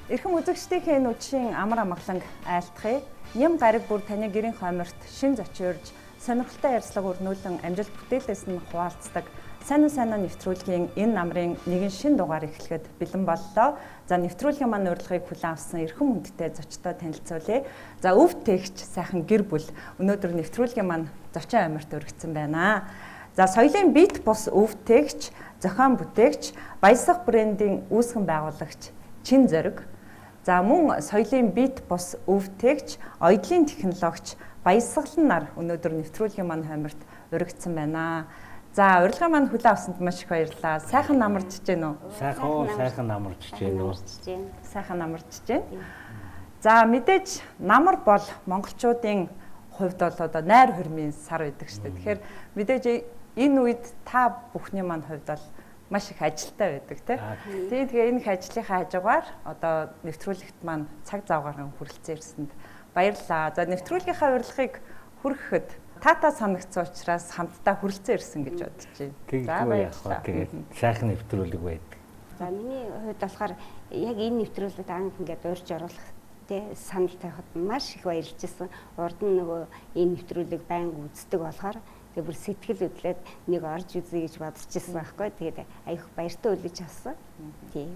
Эрхэм үзэгчдийнхээ энэ үдшийн амар амгаланг айлтгая. Ням гариг бүр таны гэрийн хойморт шин зочиорж сонирхолтой ярилцлага өрнүүлэн амжилт бүтээлээс нь хуваалцдаг сайн уу сайн уу нэвтрүүлгийн энэ намрын нэгэн шин дугаар эхлэхэд бэлэн боллоо. За нэвтрүүлгийн маань урилгыг хүлээн авсан эрхэм хүндтэй зочдтой танилцуулъя. За өв тэгч сайхан гэр бүл өнөөдөр нэвтрүүлгийн маань зочин амирт өргөцсөн байна. За соёлын бит бус өв тэгч, зохион бүтээгч, Баясах брендийн үүсгэн байгуулагч Чин Зориг. За мөн соёлын бит бус өв тэгч, оёдлын технологич Баясгалан нар өнөөдөр нэвтрүүлгийн маань хойморт өргөцсөн байна. За урилгын маань хүлээн авсанд маш их баярлалаа. Сайхан намарч гин үү? Сайхан уу, сайхан намарч гин үү? Сайхан намарч гин. За мэдээж намар бол монголчуудын хувьд бол одоо найр хөрмийн сар байдаг шүү дээ. Тэгэхээр мэдээж энэ үед та бүхний маань хувьд бол маш их ажилтай байдаг тий. Тэгээ энэ их ажлынхаа хажуугаар одоо нэвтрүүлэгт маань цаг зав гарган хүрэлцэн ирсэнд баярлалаа. За нэвтрүүлгийнхаа урилгыг хүргэхэд тата санагдсан учраас хамтдаа хүрэлцэн ирсэн гэж бодож байна. За баярлалаа. Тэгээд сайхан нэвтрүүлэг байдаг. За миний хувьд болохоор яг энэ нэвтрүүлэгт анх ингээд урьж оруулах тэ санал тавихад маш их баярлж ирсэн. Урд нь нөгөө энэ нэвтрүүлэг байнга үздэг болохоор тэгээ бүр сэтгэл хөдлөөд нэг орж үзье гэж бодож ирсэн байхгүй. Тэгээд аяг баяртай үлэж авсан. Тийм.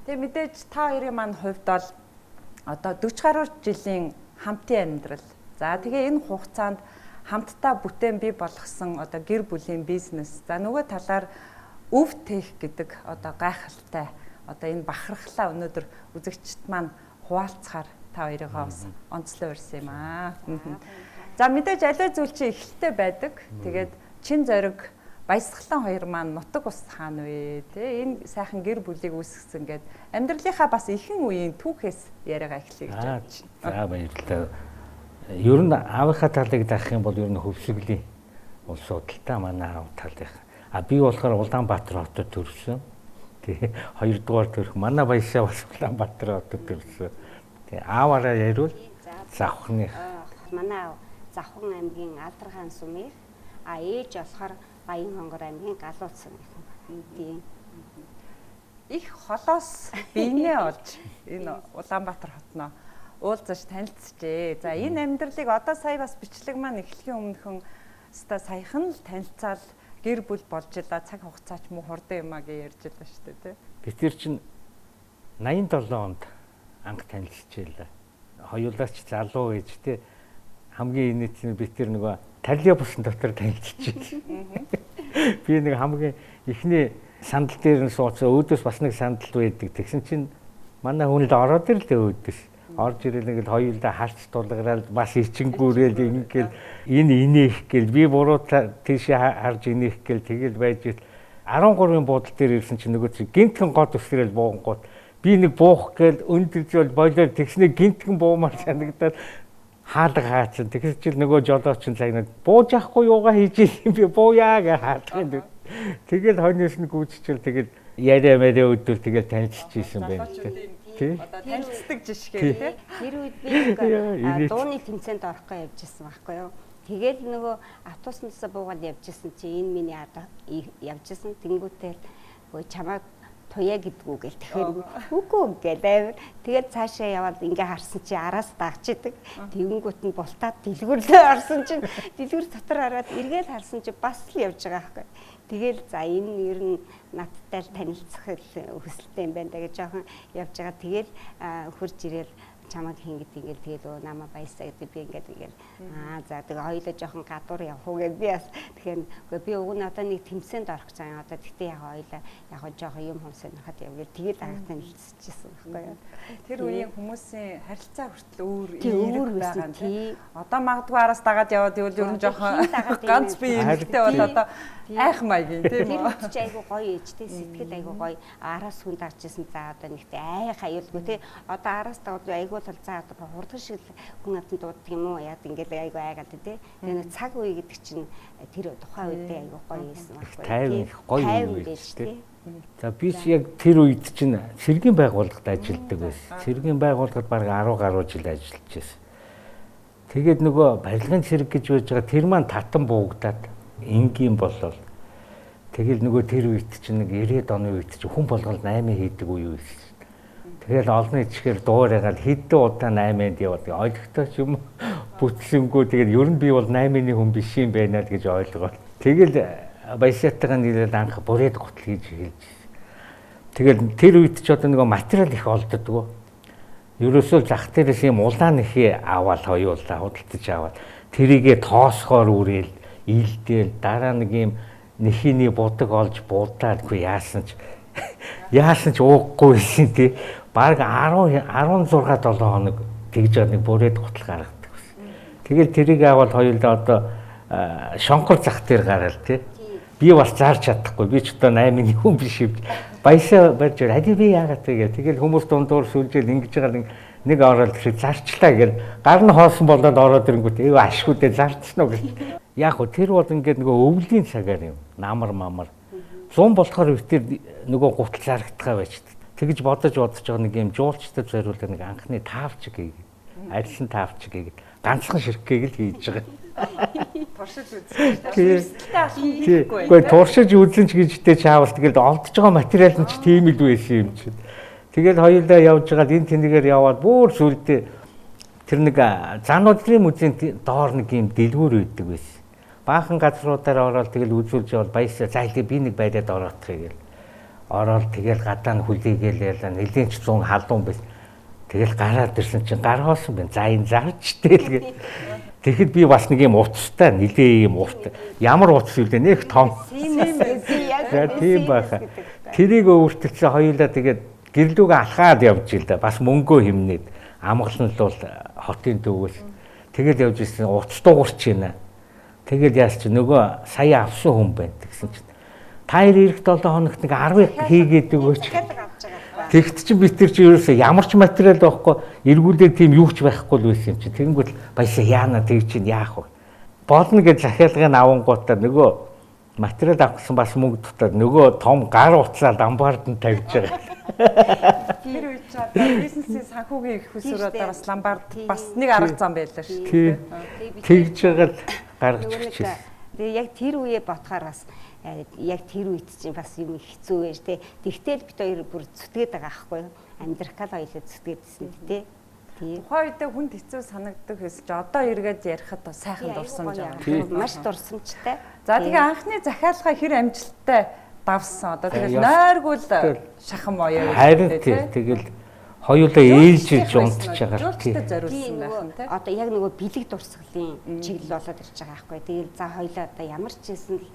Тэгээ мэдээж та хоёрын маань хувьд бол одоо 40 гаруй жилийн хамтын амьдрал. За тэгээ энэ хугацаанд хамтдаа бүтээн бий болгосон одоо гэр бүлийн бизнес. За нөгөө талаар өв тех гэдэг одоо гайхалтай одоо энэ бахархлаа өнөөдөр үзэгчд маань хуваалцахаар та хоёрыгоо бас онцлог ирсэн юм аа. За мэдээж аливаа зүйл чинь эхэлтэй байдаг. Тэгээд Чин Зориг, Баясгалан хоёр маань нутаг ус хаана вэ? Тэ энэ сайхан гэр бүлийг үүсгэсэн гээд амьдралынхаа бас ихэнх үеийн түүхээс яриагаа эхлэе гэж бодож байна. За баярлалаа. Ер нь аавынхаа талыг дарах юм бол ер нь хөвсгөлийн улсууд л та манай аав талынх. А би болохоор Улаанбаатар хотод төрсөн. Тэгээ хоёрдугаар төрөх. Манай баясаа бас Улаанбаатар хотод төрсөн. Тэгээ ааваараа яриул Завхных. Манай аав Завхан аймгийн Алдаргаан сумын, а ээж болохоор Баян-Хонгор аймгийн Галууц сумын. Тийм. Их холоос биенээ олж энэ Улаанбаатар хотноо уулзаж танилцжээ. За энэ амьдралыг одоо сая бас бичлэг маань эхлэхийн өмнөхөн өстой саяхан л танилцаал гэр бүл болж ила цаг хугацаач муу хурдан юм а гэж ярьж байлаа шүү дээ, тий. Бид тэр чинь 87 онд анх танилцжээ. Хоёулаач залуу ээж тий. Хамгийн инээдсэн бид тэр нөгөө талиа бусан дотор танилцжээ. Би нэг хамгийн эхний сандал дээр нь сууцсан, өөдөөс бас нэг сандал байдаг. Тэгсэн чинь манай хүн л ороод ирлээ өөдөөс. Орж ирэл ингээл хоёулаа харц тулгараад бас ичингүүрэл ингээл энэ инеэх гээл би буруу тийшээ харж инеэх гээл тэгэл байж 13-ын буудал дээр ирсэн чинь нөгөө чинь гинтхэн гот өсрөөл буунгууд би нэг буух гээл өндөржөөл болоод тэгснэ гинтхэн буумаар санагдаад хаалга хаацсан. Тэгсэн чинь нөгөө жолооч чинь цагнаад бууж авахгүй юугаа хийж юм би бууяа гэж хаалгах юм. Тэгэл хойноос нь гүйцчихэл тэгэл яриа яриа өдөл тэгэл танилцчихсэн байх л. Тий. Одоо танилцдаг жишгээр тий. Тэр үед би дууны тэмцээнд орох гэж явж ирсэн байхгүй юу. Тэгэл нөгөө автобуснаас буугаад явж ирсэн чи энэ миний ард явж ирсэн. Тэнгүүтэл өө чамайг туяа гэдгүү гэл тэгэхээр үгүй гэл амар. Тэгээд цаашаа яваад ингээ харсан чи араас дагч идэг. Тэнгүүт нь бултаад дэлгүүрлөө орсон чинь дэлгүүр дотор ороод эргээл харсан чи бас л явж байгаа байхгүй. Тэгэл за энэ ер нь надтай л танилцах хүсэлтэй юм байна да гэж жоохон явж байгаа. Тэгэл хурж ирээл чамайг хин гэдэг ингээл тэгэл өө намаа баясаа гэдэг би ингээд ингээл аа за тэгээ хоёулаа жоохон гадуур явах уу гэж би бас тэгэхээр үгүй би уг нь одоо нэг тэмцээнд орох гэж байгаа. Одоо тэгтээ яг хоёулаа яг жоохон юм хум сонирхоод яв гэл тэгэл анх танилцчихсан байхгүй юу. Тэр үеийн хүмүүсийн харилцаа хүртэл өөр өөр байгаа юм тий. Одоо магадгүй араас дагаад яваад ивэл ер нь жоохон ганц би юмтэй бол одоо айх маягийн тийм үү. Тэр үед чи айгу гоё ээжтэй сэтгэл айгу гоё араас хүн дагж исэн. За одоо нэгтээ айх аюулгүй тий. Одоо араас дагвал айгу бол за одоо хурдан шиг хүн амтнд дууддаг юм уу яад ингээл айгу айгаад тий. Тэгээ нэг цаг үе гэдэг чинь тэр тухайн үедээ айгу гоё байсан байхгүй. Тайван их гоё үе байж тий. За би ч яг тэр үед чинь цэргийн байгууллагад ажилладаг байсан. Цэргийн байгууллагад бараг 10 гаруй жил ажиллаж байсан. Тэгээд нөгөө барилгын цэрэг гэж байж байгаа тэр маань татан буугдаад энгийн болол. Тэгэл нөгөө тэр үед чинь нэг 90-ад оны үед чинь хүн болгол 8 хийдэг үе байсан. Тэгэл олно ичгээр дуурайгаал хэдэн удаа 8-нд яваад ойлгохтой ч юм бүтсэнгүү. Тэгээд ер нь би бол 8-ны хүн биш юм байна л гэж ойлгоод. Тэгэл баясаатайгаа нийлээд анх бурээд гутал хийж эхэлж. Тэгэл тэр үед ч одоо нөгөө материал их олддоггүй. Ерөөсөө зах дээрээс юм улаан нэхий аваад хоёулаа худалдаж аваад тэрийгэ тоосгоор үрээл илдээл дараа нэг юм нэхийний будаг олж буудаад үгүй яасан ч ууггүй байсан тий. Бараг 10 16 7 хоног тэгж байгаа нэг бүрээд гутал гаргадаг байсан. Тэгэл тэрийг аваад хоёулаа одоо шонхор зах дээр гараал тий. Би бас зарж чадахгүй. Би ч одоо 8-ны хүн биш юм. Баясаа барьж ади би яагаад тэгээ. Тэгэл хүмүүс дундуур сүлжээл ингэж байгаа нэг ороод тэр зарчлаа гэл гар нь хоосон болоод ороод ирэнгүүт эв ашгүй дээ зарцсан уу гэл. Яг хөө тэр бол ингээд нөгөө өвлийн цагаар юм. Намар мамар. 100 болохоор битэр нөгөө гутал зарагдгаа байж. Тэгж бодож байгаа нэг юм жуулчдад зориулдаг нэг анхны таавчиг хийгээд арилсан таавчиг хийгээд ганцхан ширхгийг л хийж байгаа. Туршиж үзсэн. Эрсдэлтэй алхам хийхгүй. Үгүй туршиж үзэн ч гэжтэй чаавал тэгэл олдож байгаа материал нь ч тийм л байсан юм чинь. Тэгэл хоёулаа явж байгаад энэ тэнийгээр яваад бүр сүлдээ тэр нэг зануудлын музейн доор нэг юм дэлгүүр үйдэг байсан. Баахан газруудаар ороод тэгэл үзүүлж явал баясаа за илээ би нэг байраад ороодох юм гэл. Ороод тэгэл гадаа нь хүлээгээл ялаа нэлээд ч 100 халуун байсан. Тэгэл гараад ирсэн чинь гар хоосон байна. За энэ зарчтэй л гэ. Тэгэхэд би бас нэг юм утастай нэлээ юм урт. Ямар утас юу лээ нэг том. За тийм байхаа. Тэрийг өвөртөлсөн хоёулаа тэгээд гэрлүүгээ алхаад явж ил да. Бас мөнгөө хэмнээд амгалан л бол хотын төвөөс тэгэл явж ирсэн утас дуугарч байна. Тэгэл яас чи нөгөө сая авсан хүн байна гэсэн чинь та хоёр ирэх 7 хоногт нэг 10 хийгээд өгөөч. Тэгт чи бид тэр чи ерөөсөө ямар ч материал байхгүй эргүүлээ тийм юу ч байхгүй л байсан юм чи. Тэгэнгүүт баясаа яана тэг чинь яах вэ? Болно гэж захиалгыг авангуудаа нөгөө материал авах гэсэн бас мөнгө дутаад нөгөө том гар утсаа ламбард нь тавьж байгаа. Тэр үед ч одоо бизнесийн санхүүгийн их усүр одоо бас ламбард бас нэг арга зам байлаа шүү дээ. Тэгж байгаа л гаргаж ирчихсэн. Тэгээ яг тэр үеэ бодохоор бас яг тэр үед чинь бас юм хэцүү байж тээ. Тэгтэл бид хоёр бүр зүтгээд байгаа аахгүй юу? Амьдрах гал хоёлоо зүтгээдсэн тий. Тухайн үедээ хүнд хэцүү санагддаг гэсэн чи одоо эргээд ярихад сайхан дурсамж байгаа. Маш дурсамжтай. За тэгээ анхны захиалга хэр амжилттай давсан. Одоо тэгэл нойргүй л шахан моёо. Харин тэгэл хоёулаа ээлжиж унтж байгаа. Жуулчдад зориулсан байх нь тий. Одоо яг нөгөө бэлэг дурсгалын чиглэл болоод ирж байгаа байхгүй. Тэгэл за хоёулаа одоо ямар ч байсан л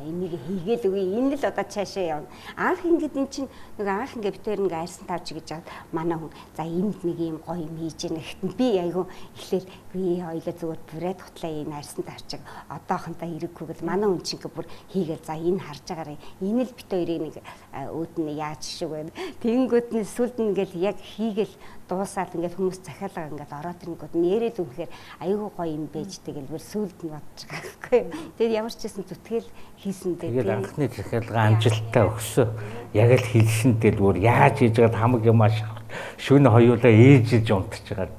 энийг хийгээл үгүй энэ л одоо цаашаа явна. Анх ингээд эн чинь нөгөө анх ингээд битээр ингээд арьсан тавч гэж жаад манай хүн за энд нэг юм гоё юм хийж яах гэхтэн би айгүй эхлээл би хоёлаа зүгээр бүрээд хутлаа энэ арьсан тавчиг одоохонтой хэрэггүй гэл манай хүн чинь ингээд бүр хийгээл за энэ харж байгаарай. Энэ л бит хоёрыг нэг өөд нь яаж шиг байна. Тэгэнгүүт нь сүлд нь ингээд яг хийгээл дуусаад ингээд хүмүүс захиалга ингээд ороод ирэнгүүт нэрэл үнэхээр айгүй гоё юм байж тэгэл бүр сүлд нь бодож байгаа байхгүй. Тэгээд ямар ч байсан зүтгэл хийсэн дээ. Тэгээд анхны захиалга амжилттай өгсөн. Яг л хэлсэн дээр бүр яаж хийж байгаад хамаг юмаа шөнө хоёулаа ээлжиж унтж байгаа.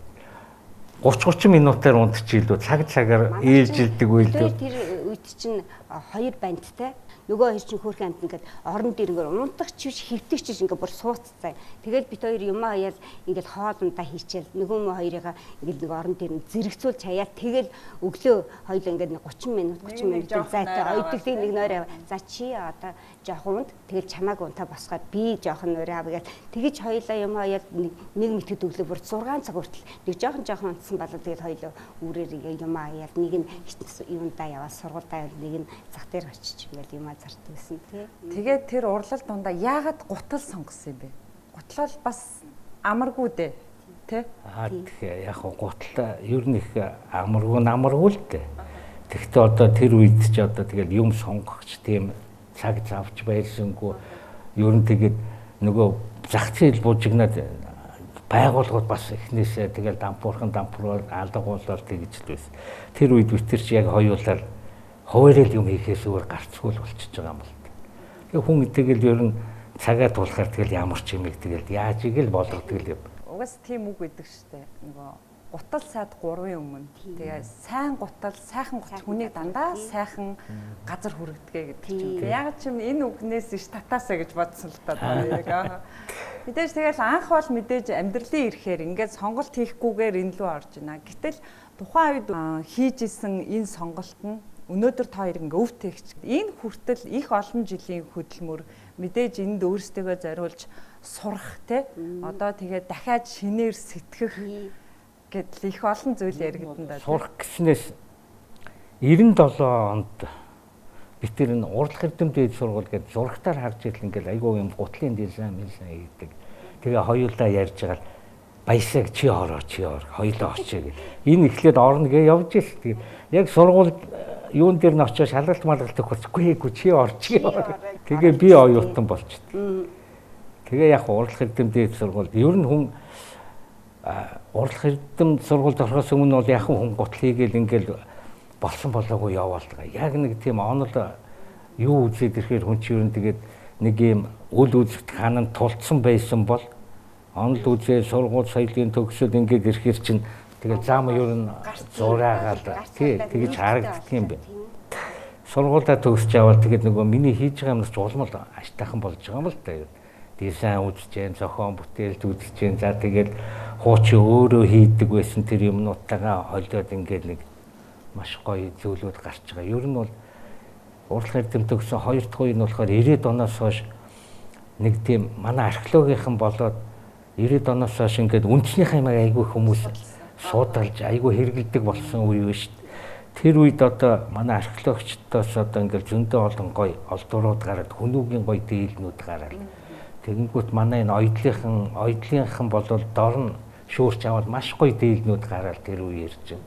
30 минутаар унтчих илүү цаг цагаар ээлжилдэг байлээ. Тэр үед чинь хоёр бандтай нөгөө хоёр чинь хөөрхөн амт ингээд орон дээр ингээд унтах ч биш хэвтэх ч биш ингээд бүр сууццаа. Тэгэл бит хоёр юмаа хаяал ингээд хоолундаа хийчихэл нөгөө мө хоёрыгаа ингээд нэг орон дээр нь зэрэгцүүлж хаяал тэгэл өглөө хоёул ингээд 30 минут 30 минутын зайтай ойдогдыг нэг нойр аваа. За чи одоо жоохон унт тэгэл чамааг унтаа босгоод би жоохон нойр аваа гэл тэгэж хоёулаа юм хаяал нэг мэтгэд өглөө бүр 6 цаг хүртэл нэг жоохон жоохон унтсан болоо тэгэл хоёулаа үүрээр ингээд юмаа хаяал нэг нь юундаа яваа сургуульдаа явал нэг нь зах дээр очиж ингээд юмаа зардаг гэсэн тий. Тэгээд тэр урлал дундаа яагаад гутал сонгосон юм бэ? Гутлал бас амаргүй дээ, тий? Аа тэгэхээр яг гутал ер нь их амаргүй намаргүй л дээ. Тэгэхдээ одоо тэр үед ч одоо тэгэл юм сонгогч тийм цаг завч байсангүй. Ер нь тэгээд нөгөө зах зээл бужигнаад байгууллагууд бас эхнээсээ тэгэл дампуурхан дампуурал алга болол тэгж л байсан. Тэр үед бид тэр чи яг хоёулаар хуваарил юм хийхээс өөр гарцгүй л болчихж байгаа юм л. Тэгээ хүн тэгэл ер нь цагаа тулахаар тэгэл ямар ч юмыг тэгэл яаж ийг л болгодог л юм. Угаас тийм үг байдаг штэ. Нөгөө гутал сайд 3-ын өмнө. Тэгээ сайн гутал, сайхан гутал хүнийг дандаа сайхан газар хүргэдэг гэдэг чинь. Яг ч юм энэ үгнээс иш татаасаа гэж бодсон л та. Мэдээж тэгэл анх бол мэдээж амьдралын ирэхээр ингээд сонголт хийхгүйгээр энэ лүү орж байна. Гэтэл тухайн үед хийж исэн энэ сонголт нь өнөөдөр та хоёр ингээ өв тэгч. Энэ хүртэл их олон жилийн хөдөлмөр мэдээж энд өөрсдөө зориулж сурах те. Одоо тэгээд дахиад шинээр сэтгэх гэдэл их олон зүйл яригдана да. Сурах гэснээс 97 онд би тэр энэ урлах эрдэм дээд сургууль гэдэг зурагтаар харж ирэл ингээл айгүй юм гутлын дизайн хийдэг. Тэгээ хоёулаа ярьж байгаа баясаг чи ороо хоёулаа очие гэл. Энэ эхлээд орно гээ явж ил. Тэгээ яг сургууль юун дээр нь очиж шалгалт малгалт өгөх үгүй чи орчих. Тэгээ би оюутан болчихсон. Тэгээ яг урлах эрдэм дээд сургуульд ер нь хүн урлах эрдэм сургуульд орохоос өмнө бол яг хүн гутал хийгээл ингээл болсон болоогүй яваал. Яг нэг тийм онол юу үзээд ирэхээр хүн чи ер нь тэгээд нэг юм үл үзэгдэх хананд тулцсан байсан бол онол үзээ сургууль соёлын төгсөл ингээд ирэхээр чинь тэгээд зам ер нь зураагаал тий тэгж харагддаг юм байна. Сургуулаа төгсөж аваад тэгээд нөгөө миний хийж байгаа юмнаас улам л аштайхан болж байгаа юм л та. Дизайн үзэж जैन, зохион бүтээлд үзэж जैन. За тэгээд хуучин өөрөө хийдэг байсан тэр юмнуудтайгаа холиод ингээд нэг маш гоё зүйлүүд гарч байгаа. Ер нь бол урлах эрдэм төгсөн хоёр дахь үе нь болохоор 90-ад оноос хойш нэг тийм манай археологийнхан болоод 90-ад оноос хойш ингээд үндснийхээ юм айгүй хүмүүс судалж айгүй хэрэгэлдэг болсон үе биш. Тэр үед одоо манай археологчдоос одоо ингээд зөндөө олон гоё олдурууд гараад хүнүүгийн гоё дийлнүүд гараад тэгэнгүүт манай энэ оёдлынхан болол дорн шүүрч аваад маш гоё дийлнүүд гараад тэр үе ирж байна.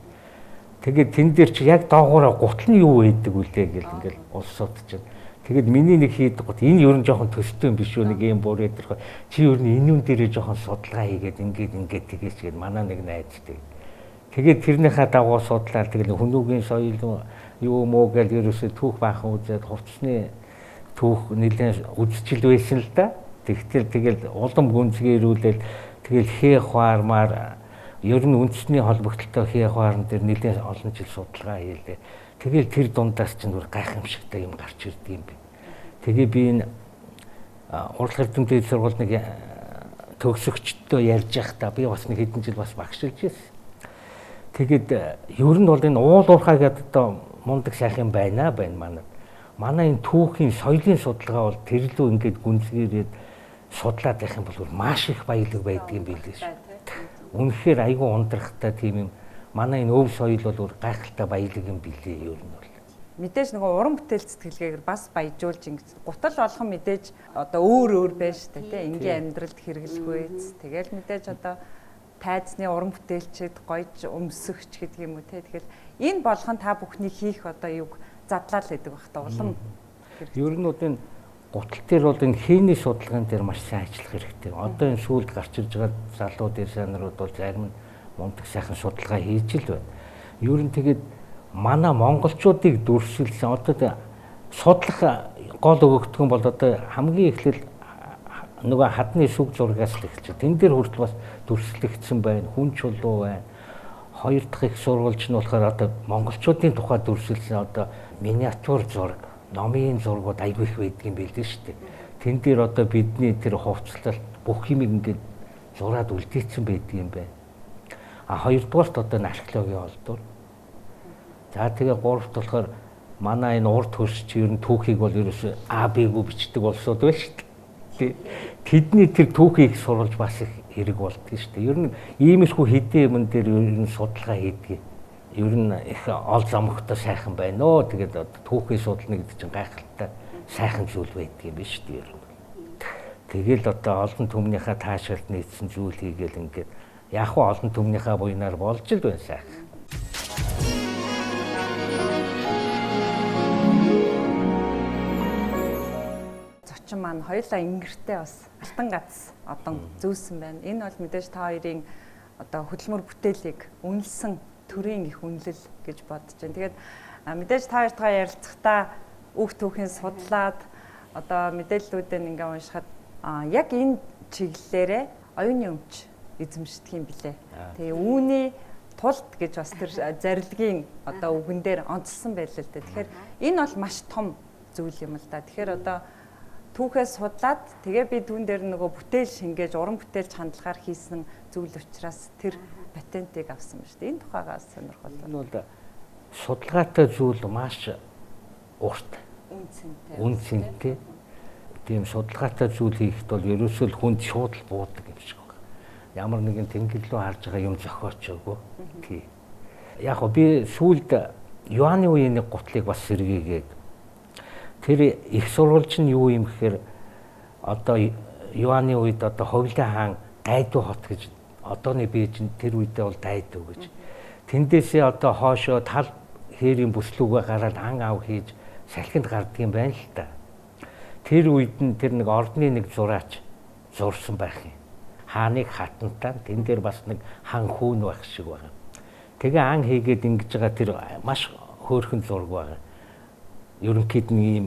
Тэгээд тэн дээр чи яг доогоороо гутал нь юу байдаг үлээ гэл ингээл улсууд чинь. Тэгээд миний нэг хийдэг гут энэ ер нь жоохон төстэй юм биш үү нэг юм буур өдөрхөө. Чи ер нь энэ юм дээрээ жоохон судалгаа хийгээд ингээд ингээд тэгээч гээд манай нэг найз тэг. Тэгээд тэрнийхээ дагуу судлаад тэгэл хүнүүгийн соёл юу муу гэл ерөөсөө түүх баахан үзээд хувцсны түүх нэлээд үзчихэл байсан л да. Тэгтэл тэгэл улам гүнзгийрүүлэл тэгэл хээ хуармаар ер нь үндэсний холбогдлолтой хээ хуарн дээр нэлээд олон жил судалгаа хийлээ. Тэгэл тэр дундаас чинь бүр гайхамшигтай юм гарч ирдэг юм бэ. Тэгээ би энэ урлах эрдэм дээд сургууль нэг төгсөгчдөө ярьж байхдаа би бас нэг хэдэн жил бас багшилж байсан. Тэгээд ер нь бол энэ уул уурхай гэдэг одоо мундаг сайхан байна байна манай. Манай энэ түүхийн соёлын судалгаа бол тэр лүү ингээд гүнзгийрээд судлаад байх юм бол маш их баялаг байдаг юм билээ шүү. Үнэхээр айгүй ундрахтай тийм юм. Манай энэ өв соёл бол өөр гайхалтай баялаг юм билээ ер нь бол. Мэдээж нөгөө уран бүтээл сэтгэлгээгээр бас баяжуулж ингэж гутал болгон мэдээж одоо өөр өөр байна шүү дээ тийм энгийн амьдралд хэрэглэх үйц. Тэгэл мэдээж одоо тайзны уран бүтээлчд гоёж өмсөгч гэдэг юм уу те. Тэгэл энэ болгон та бүхний хийх одоо юг задлаа л гэдэг байх та улам. Ер нь бол энэ гутал дээр бол энэ хээний судалгаан дээр маш сайн ажиллах хэрэгтэй. Одоо энэ сүүлд гарч ирж байгаа залуу дизайнерууд бол зарим нь мундаг сайхан судалгаа хийж л байна. Ер нь тэгээд манай монголчуудыг дүрсэлсэн одоо судлах гол өгөгдгөн бол одоо хамгийн эхлэл нөгөө хадны сүг зургаас л эхэлж. Тэн дээр хүртэл бас дүрслэгдсэн байна. Хүн чулуу байна. Хоёр дахь их сурвалж нь болохоор одоо монголчуудын тухай дүрсэлсэн одоо миниатюр зураг, номын зургууд айгүй их байдаг юм билээ шүү дээ. Тэн дээр одоо бидний тэр хувцлалт бүх юм ингээд зураад үлдээсэн байдаг юм байна. А хоёрдугаарт одоо археологийн олдвор. За тэгээ гуравт болохоор манай энэ урд хөрс чи ер нь түүхийг бол ерөөсөө А Б-г бичдэг болсод байна шүү дээ. Тэдний тэр түүхийг сурвалж бас их хэрэг болдго шүү дээ. Ер нь иймэрхүү хэдэн юмн дээр ер нь судалгаа хийдэг. Ер нь их ол замогтой сайхан байна өө. Тэгээд түүхийг судлана гэдэг чинь гайхалтай сайхан зүйл байдаг юм биш үү ер нь. Тэгэл одоо олон түмнийхээ таашаалд нийцсэн зүйл хийгээл ингээд яг хуу олон түмнийхээ буйнаар болж л байна сайхан. Зочин маань хоёулаа ингэртэй бас алтан гац одон зүүсэн байна. Энэ бол мэдээж та хоёрын одоо хөдөлмөр бүтээлийг үнэлсэн төрийн их үнэлэл гэж бодож байна. Тэгээд мэдээж та хоёртойгоо ярилцахдаа үг түүхийн судлаад одоо мэдээллүүдээ ингээ уншихад яг энэ чиглэлээрээ оюуны өмч эзэмшдэг юм билээ. Тэгээ үүний тулд гэж бас тэр зарилгийн одоо үгэн дээр онцлсон байлаа л дээ. Тэгэхээр энэ бол маш том зүйл юм л да. Тэгэхээр одоо түүхээ судлаад тэгээ би түүн дээр нөгөө бүтээл шингээж уран бүтээлч хандлагаар хийсэн зүйл учраас тэр патентыг авсан ба шүү дээ. Энэ тухайгаас сонирхолтой. Энэ бол судалгаатай зүйл маш урт. Үн цэнтэй. Тийм судалгаатай зүйл хийхэд бол ерөөсөө л хүнд шууд л буудаг юм шиг байна. Ямар нэгэн тэнгэр рүү харж байгаа юм зохиочоогүй. Тий. Яг гоо би сүүлд Юаны үеийн нэг гутлыг бас сэргийгээд тэр их сурвалж нь юу юм гэхээр одоо Юаны үед одоо Ховлын хаан Дайдуу хот гэж одооны Бээжин тэр үедээ бол Дайдуу гэж. Тэндээсээ одоо хоошоо тал хээрийн бүслүүгээ гараад ан ав хийж салхинд гардаг юм байна л та. Тэр үед нь тэр нэг ордны нэг зураач зурсан байх юм. Хааныг хатантаа тэн дээр бас нэг хан хүүн байх шиг байна. Тэгээ ан хийгээд ингэж байгаа тэр маш хөөрхөн зураг байна. Ерөнхийд нь ийм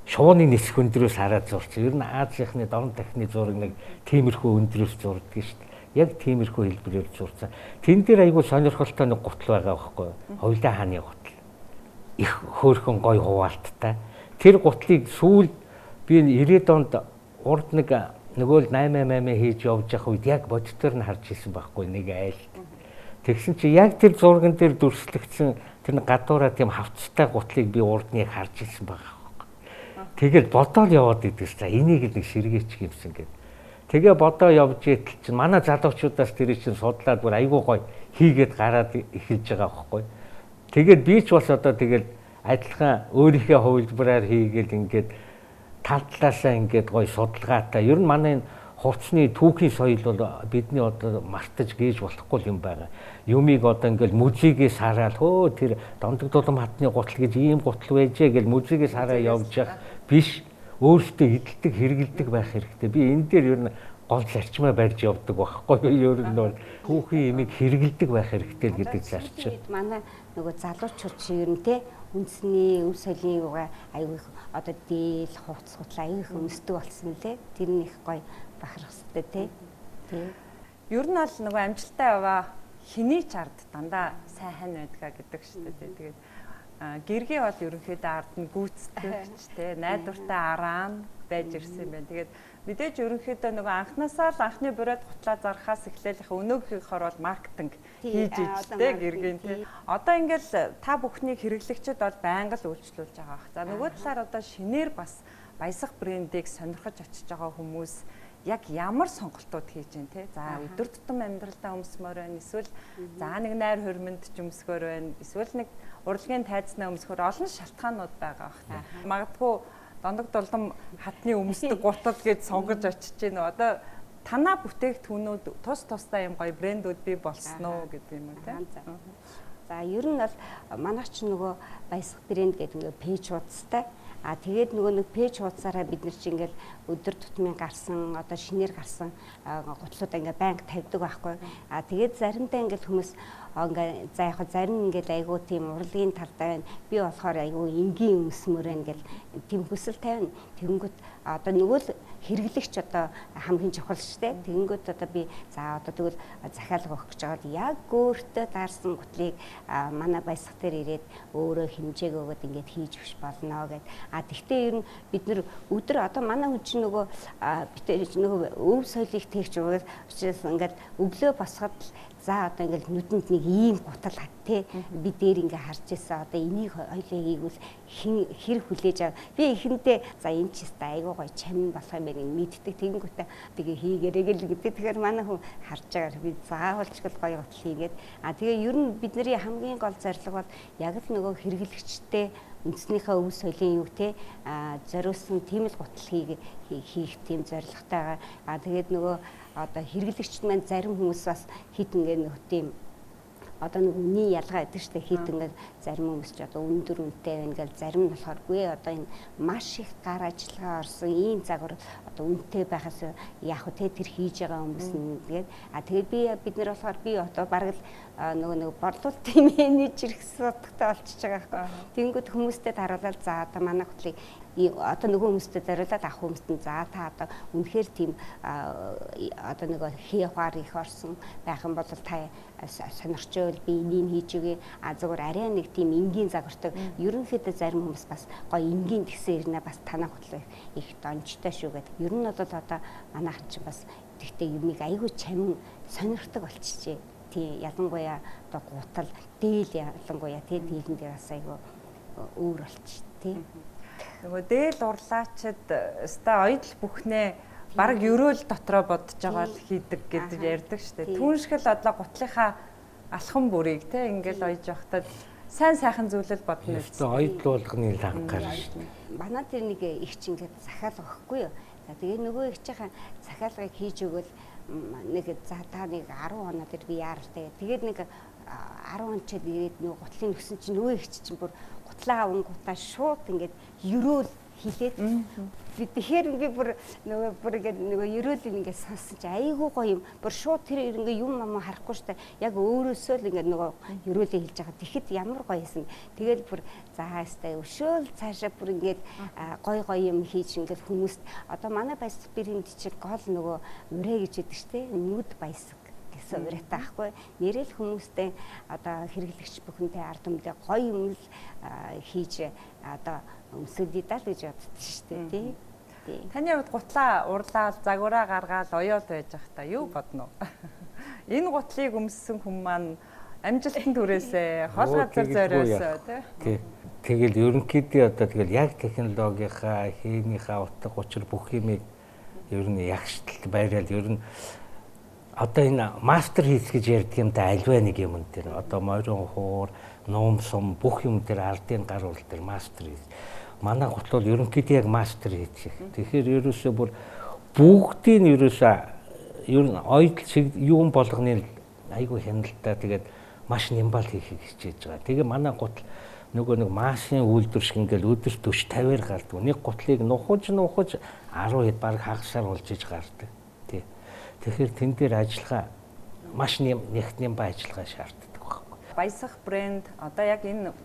шууны нисэх өндрөөс хараад зурсан. Ер нь Азийнхны дорн дахны зураг нэг тиймэрхүү өндрөөс зурдаг шүү дээ. Яг тиймэрхүү хэлбэрээр зурсан. Тэн дээр айгүй сонирхолтой нэг гутал байгаа байхгүй юу? Ховлын хааны гутал. Их хөөрхөн гой хуваалттай. Тэр гутлыг сүүл би 90-ад онд урд нэг нөгөө л 888 хийж явж явах үед яг бодитоор нь харж ирсэн байхгүй нэг айлт. Тэгсэн чи яг тэр зурган дээр дүрслэгдсэн тэр гадуураа тийм хавцтай гутлыг би урдныг харж ирсэн байгаа байхгүй. Тэгэл бодоол яваад идэгс. За энийг л нэг сэргээчих юмсан гэд. Тэгээ бодоо явж итэл чинь манай залуучуудаас тэр чинь судлаад бүр айгүй гой хийгээд гараад эхэлж байгаа байхгүй. Тэгээд би ч бас одоо тэгэл адилхан өөрийнхөө хувилбараар хийгээл ингээд тал талаасаа ингээд гой судалгаатай. Ер нь манай энэ хувцсны түүхийн соёл бол бидний одоо мартаж гээж болохгүй юм байгаа. Юмыг одоо ингээл музейгээс хараад хөө тэр Дондог Дулам хатны гутал гэж ийм гутал байжээ гэл музейгээс хараа явж явах биш. Өөрсдөө эдэлдэг хэрэгэлдэг байх хэрэгтэй. Би энэ дээр ер нь гол зарчмаа барьж явдаг байхгүй юу? Ер нь бол түүхийн имийг хэрэгэлдэг байх хэрэгтэй л гэдэг зарчим. Манай нөгөө залуучууд чи ер нь те үндэсний өв соёлын юугаа айгүй одоо дээл хувцс гутал айгүй их өмсдөг болсон лээ. Тэр нь их гоё бахарх хэрэгтэй те. Тий. Ер нь бол нөгөө амжилттай яваа хэний ч ард дандаа сайн хань байдгаа гэдэг шүү дээ. Тэгээд гэргий бол ерөнхийдөө ард нь гүйцэтгэгч те найдвартай араа байж ирсэн юм байна. Тэгээд мэдээж ерөнхийдөө нөгөө анханасаа л анхны брэнд гутлаа зархаас эхлээл их өнөөгийнхоор бол маркетинг хийж иж те гэргийн те. Одоо ингээл та бүхнийг хэрэглэгчид бол байнга л үйлчлүүлж байгаа бах. За нөгөө талаар одоо шинээр бас баясах брендийг сонирхож очиж байгаа хүмүүс яг ямар сонголтууд хийж байна те. За өдөр тутам амьдралдаа өмсмөр байна. Эсвэл за нэг найр хормонд ч өмсгөр байна. Эсвэл нэг урлагийн тайзнаа өмсгөр олон шалтгаанууд байгаа бах те. Магадгүй Дондог Дулам хатны өмсдөг гутал гэж сонгож очиж гин үү. Одоо танаа бүтээгдэхүүнүүд тус тусдаа юм гоё брэндүүд бий болсон уу гэдэг юм уу те. За ер нь бол манайх ч нөгөө баясах брэнд гэдэг ингээ пэйж хуудастай. А тэгээд нөгөө нэг пэйж хуудасаараа бид нар чи ингээл өдөр тутмын гарсан одоо шинээр гарсан гутлуудаа ингээ байнга тавьдаг байхгүй. А тэгээд заримдаа ингээл хүмүүс ингээ за яг зарим ингээл айгүй тийм урлагийн талдаа байна. Би болохоор айгүй энгийн өмсмөр байна гэл тийм хүсэл тавина. Тэгэнгүүт одоо нөгөө л хэрэглэгч одоо хамгийн чухал шүү дээ. Тэгэнгүүт одоо би за одоо тэгвэл захиалга өгөх гэж байгаа бол яг өөртөө таарсан гутлыг манай баясах дээр ирээд өөрөө хэмжээг өгөөд ингээд хийж өгч болно гэд. А тэгтээ ер нь бид нар өдөр одоо манай хүн чинь нөгөө бид нөгөө өв соёлыг тэгч өгөөд учраас ингээд өглөө босоход за одоо ингээл нүдэнд нэг ийм гутал те би дээр ингээ харж ирсэн одоо энийг хоёлаа хийгвэл хэр хүлээж ав би эхэндээ за энэ ч өстой айгуу гоё чамин болох юм байна мэддэг тэгэнгүүтээ тэгээ хийгэрэй гэл гэдэг. Тэгэхээр манай хүн харж байгаа би заавалч гол гоё гутал хийгээд а тэгээ ер нь бидний хамгийн гол зорилго бол яг л нөгөө хэрэглэгчтэй үндснийхээ өв соёлын юг те зориулсан тийм л гутал хийх тийм зорилготой байгаа. А тэгээд нөгөө одоо хэрэглэгчд маань зарим хүмүүс бас хит ингээ нөх тийм одоо нэг үнийн ялгаа гэдэг чинь хит ингээ зарим хүмүүс ч одоо өндөр үнэтэй байна гэл зарим нь болохоор гүй одоо энэ маш их гар ажиллагаа орсон ийм загвар одоо үнэтэй байхаас яах вэ те тэр хийж байгаа хүмүүс нь тэгээд а тэгээд би бид нар болохоор би одоо бараг л нөгөө нэг борлуулалтын менежер гэсэн утгатай болчихж байгаа байхгүй. Тэнгүүд хүмүүстэй харуулаад за одоо манай хөтлийг Одоо нөгөө хүмүүстэй зориулаад авах хүмүүст нь за та одоо үнэхээр тийм одоо нөгөө хээ хуар их орсон байх юм бол та сонирчвол би энийг хийж өгье. А зөвхөн арай нэг тийм энгийн загвартай ерөнхийдөө зарим хүмүүс бас гоё энгийн тэгсэн ирнэ бас танаа хутлаа их донжтой шүү гэдэг. Ер нь бол одоо манайхан чинь бас тэгтээ юмыг айгүй чамин сонирхдаг болчихжээ. Тий, ялангуяа одоо гутал, дээл ялангуяа тий дээлэн дээр бас айгүй өөр болчих тий. Нөгөө дээл урлаачд өстой оёдол бүхнээ бараг ерөөл дотроо бодож байгаа л хийдэг гэдэг ярьдаг штэ. Түүншгэл одоо гутлынхаа алхам бүрийг те ингээл оёж явахдаа сайн сайхан зүйлэл бодно. Өстой оёдол болгоны лангаар штэ. Манай тэр нэг их чинь ингээд захиалга өгөхгүй юу. За тэгээ нөгөө их чихээ захиалгыг хийж өгөөл нэг за та нэг 10 хоноо тэр би яаралтай. Тэгээд нэг 10 хончод ирээд нөгөө гутлын өгсөн чинь нөгөө их чинь бүр гутлаа авангуудаа шууд ингээд ерөөл хилээд би тэгэхээр би бүр нөгөө бүр ингээд нөгөө ерөөл ингээд сонссон чи айгүй гоё юм. Бүр шууд тэр ингээд юм ам харахгүй штэ. Яг өөрөөсөө л ингээд нөгөө ерөөлөө хэлж байгаа. Тэгэхэд ямар гоё юмсан. Тэгэл бүр заа өстэй өшөөл цаашаа бүр ингээд гоё гоё юм хийж ингээд хүмүүст одоо манай баясаг брэнд чинь гол нөгөө урэ гэж яддаг штэ. Нүд баясаг гэсэн ураатай байхгүй. Нэрэл хүмүүстэй одоо хэрэглэгч бүхэнтэй ард түмэндээ гоё юм л хийж одоо өмсөлдөө даа л гэж боддог шүү дээ тий. Таны хувьд гутлаа урлаал загвараа гаргаал оёол байж ах та юу бодно? Энэ гутлыг өмссөн хүн маань амжилтанд хүрээсэ, хол газар зориосоо тий. Тэгэл ерөнхийдөө одоо тэгэл яг технологийнхаа, химийнхаа утга учир бүх юмыг ер нь ягшталт байрал ер нь одоо энэ мастер хийс гэж ярьдаг юм да альва нэг юм дээр одоо морин хуур, нуум сум бүх юм дээр ардын гар урал дээр мастер хийс. Манай гутал бол ерөнхийдөө яг мастер хийх. Тэгэхээр ерөөсөө бүр бүгдийг нь ерөөсөө ер нь оёдол шиг юм болгоны айгүй хяналттай тэгээд маш нямбал хийхийг хичээж байгаа. Тэгээ манай гутал нөгөө нэг машин үйлдвэр шиг ингээл өдөр 40 50-аар гардаг. Нэг гутлыг нухаж 10 хэд баг хагасаар болж иж гардаг. Тий. Тэгэхээр тэн дээр ажиллагаа маш нэгт нямбай ажиллагаа шаарддаг байхгүй. Баясах брэнд одоо яг энэ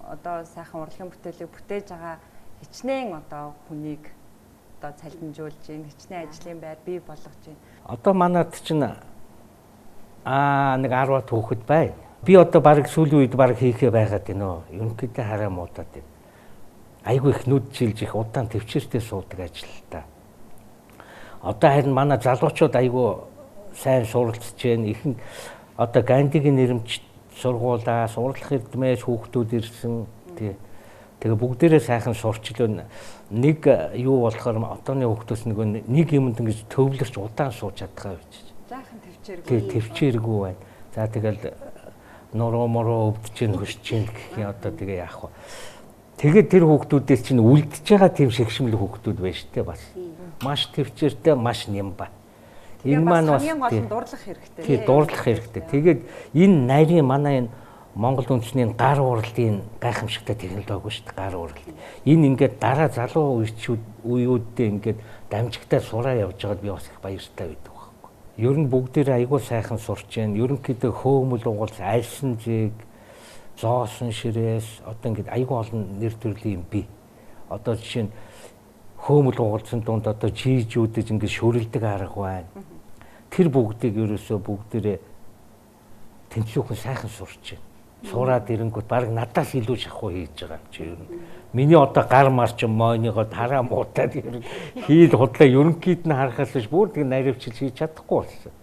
одоо сайхан урлагийн бүтээлийг бүтээж байгаа хичнээн одоо хүнийг одоо цалинжуулж гин хичнээн ажлын байр бий болгож гин. Одоо манад чинь нэг 10 хүүхэд байна. Би одоо бараг сүүлийн үед бараг хийхээ байгаад байна өө. Ерөнхийдөө хараа муудаад байна. Айгүй их нүд жилж их удаан төвчээртэй суудаг ажил л та. Одоо харин манай залуучууд айгүй сайн суралцж байна. Ихэнх одоо Гандигийн нэрмж сургуулаа, сурлах эрдмээс хүүхдүүд ирсэн. Тий. Тэгээ бүгдээрээ сайхан сурчлаа. Нэг юу болохоор одооны хүүхдөөс нэг юмд ингэж төвлөрч удаан сууж чадгаа байж. Жаахан төвчээргүй. Тий, төвчээргүй байна. За тэгэл нуруу муруу өвдөж чинь хөшж чинь гэх юм одоо тэгээ яах вэ? Тэгээд тэр хүүхдүүдээс чинь үлдэж байгаа тийм шигшмэл хүүхдүүд байна шүү дээ бас. Маш төвчээртэй, маш нямба. Энэ маань бас хамгийн гол нь дурлах хэрэгтэй. Тий, дурлах хэрэгтэй. Тэгээд энэ нарийн манай энэ Монгол үндэсний гар урлын гайхамшигтай технологи шүү дээ, гар урал. Энэ ингээд дараа залуу үеүүддээ ингээд дамжигтай сураа явж байгаад би бас их баяртай байдаг байхгүй. Ер нь бүгдээрээ айгүй сайхан сурч जैन. Ерөнхийдөө хөөмөл угалс, альсан зэг, зоосон ширээс одоо ингээд айгүй олон нэр төрлийн юм бий. Одоо жишээ нь хөөмөл угалсан дунд одоо жийжүүдэж ингээд шүрэлдэг арга байна. Тэр бүгдийг ерөөсөө бүгдээрээ тэнцвүүхэн сайхан сурч байна. Сураад ирэнгүүт баг надаас илүү шахуу хийж байгаа юм чи ер нь. Миний одоо гар мар чи мойныгоо тараа муутаад ер нь хийл худлаа ерөнхийд нь харахаас биш бүр тэг наривчил хийж чадахгүй болсон.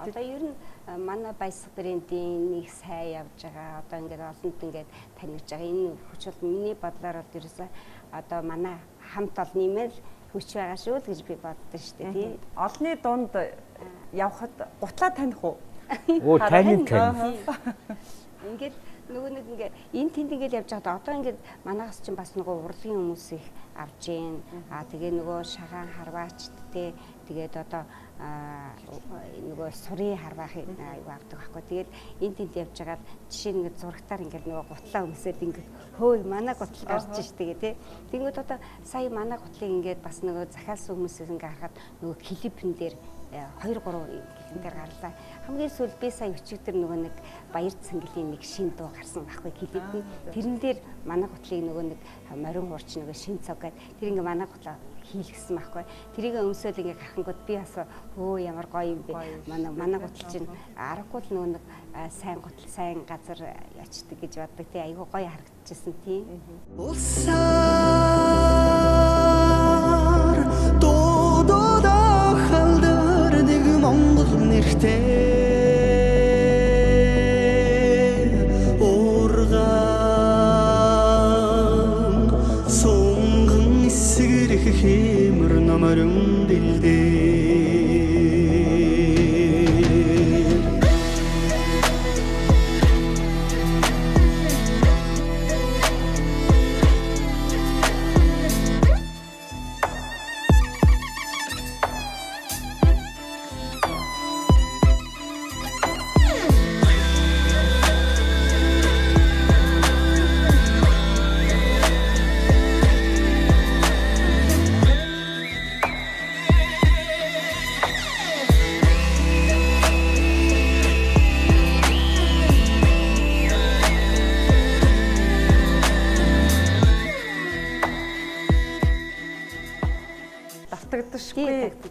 Одоо ер нь манай баясаг брендийн нэг сайн явж байгаа. Одоо ингээд олонд ингээд танигдж байгаа. Энэ хүч бол миний бодлоор бол ерөөсөө одоо манай хамт олон юм л хүч байгаа шүү л гэж би боддог шүү дээ тий. Олны дунд явхад гутлаа таних уу? Оо тань тань. Ингээд нөгөө нэг ингээд энэ тэнд ингээд явж байхад одоо ингээд манайхас чинь бас нөгөө урлагийн хүмүүс их авж гин. Аа тэгээ нөгөө шагаан харваачд те тэгээд одоо нөгөө сурын харваах аюу авдаг байхгүй. Тэгээд энэ тэнд явж байгаад жишээ нь ингээд зурагтаар ингээд нөгөө гутлаа өмсөд ингээд хөөе манай гутал гарч ш тэгээ те. Тэнгүүд одоо сая манай гутлыг ингээд бас нөгөө захиалсан хүмүүсээс ингээд харахад нөгөө клипэн дээр 2 3 клипэн дээр гарлаа. Хамгийн сүүл би сая өчигдөр нөгөө нэг Баяр цэнгэлийн нэг шин дуу гарсан байхгүй клип нь. Тэрэн дээр манай гутлыг нөгөө нэг морин хуурч нөгөө шин цог гээд тэр ингээ манай гутлаа хийлгэсэн байхгүй. Тэрийг өмсөөл ингээ гарахангууд би бас хөө ямар гоё юм бэ. Манай гутал чинь аргагүй л нөгөө нэг сайн гутал сайн газар очдөг гэж боддог тий. Айгүй гоё харагдчихсан тий. Улсаар дуудаад халдар нэг Монгол нэртэй ургаан сунган эсгэрх хэмэр номорон дэлдээ.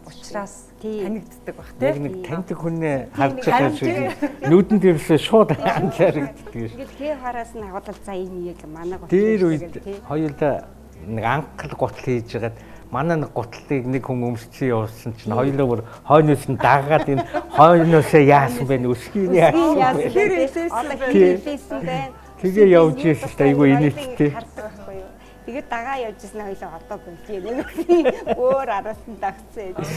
Учраас танигддаг бах тий. Яг нэг таньдаг хүнээ харж байгаа шиг нүдэн дээрсээ шууд анзаарэгддэг ш. Ингээл хээ хараас нь агуулал за энэ яг манай гутал. Тэр үед хоёулаа нэг анхал гутал хийж байгаад манай нэг гутлыг нэг хүн өмссөн явуулсан чинь хоёулаа бүр хойноос нь дагаад энэ хойноосоо яасан бэ өсгийний яасан бэ? Тэр хэлээсэн байна. Тэгээ явж ирсэн чинь айгүй инээдтэй. Тэгээд дагаа явж ирсэн хоёлоо одоо болио нэг өөр араас нь дагцсан гэж.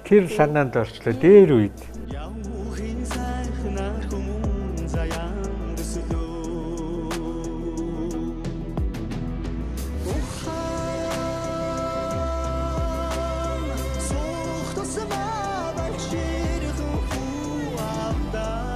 Тэр санаанд орчлоо дээр үед. Явхын сайхнаар хүмүүн заяан төслөө. Ухаан суух тусмаа багширхэн хүү авдаа.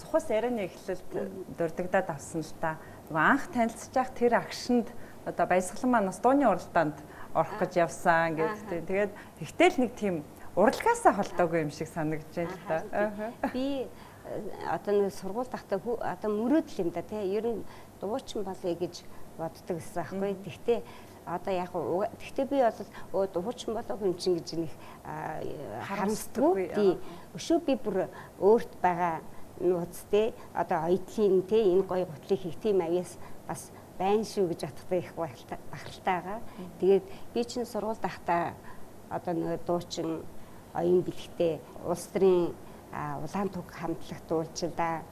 Цухас ярианы эхлэлд дурддагдаад авсан л та. Нөгөө анх танилцж явах тэр агшинд одоо баясгалан маань бас дууны уралдаанд орох гэж явсан гэдэг. Тэгээд тэгтэл нэг тийм урлагаасаа холдоогүй юм шиг санагдаж байна л та. Би одоо нэг сургууль тахта одоо мөрөөдөл юм да тий. Ер нь дуучин болъё гэж боддог гэсэн аахгүй. Тэгтээ одоо яг тэгтээ би бол дуучин болов юм чинь гэж нэг харамсдаггүй. Тий. Өшөө би бүр өөрт байгаа нууц тий. Одоо оюутлын тий энэ гоё гутлыг хийх тийм авьяас бас байна шүү гэж бодохдоо их бахархалтай байгаа. Тэгээд би чинь сургууль тахта одоо нөгөө дуучин оюун бэлэгтэй улс төрийн улаан туг хамтлагт дуулчихлаа.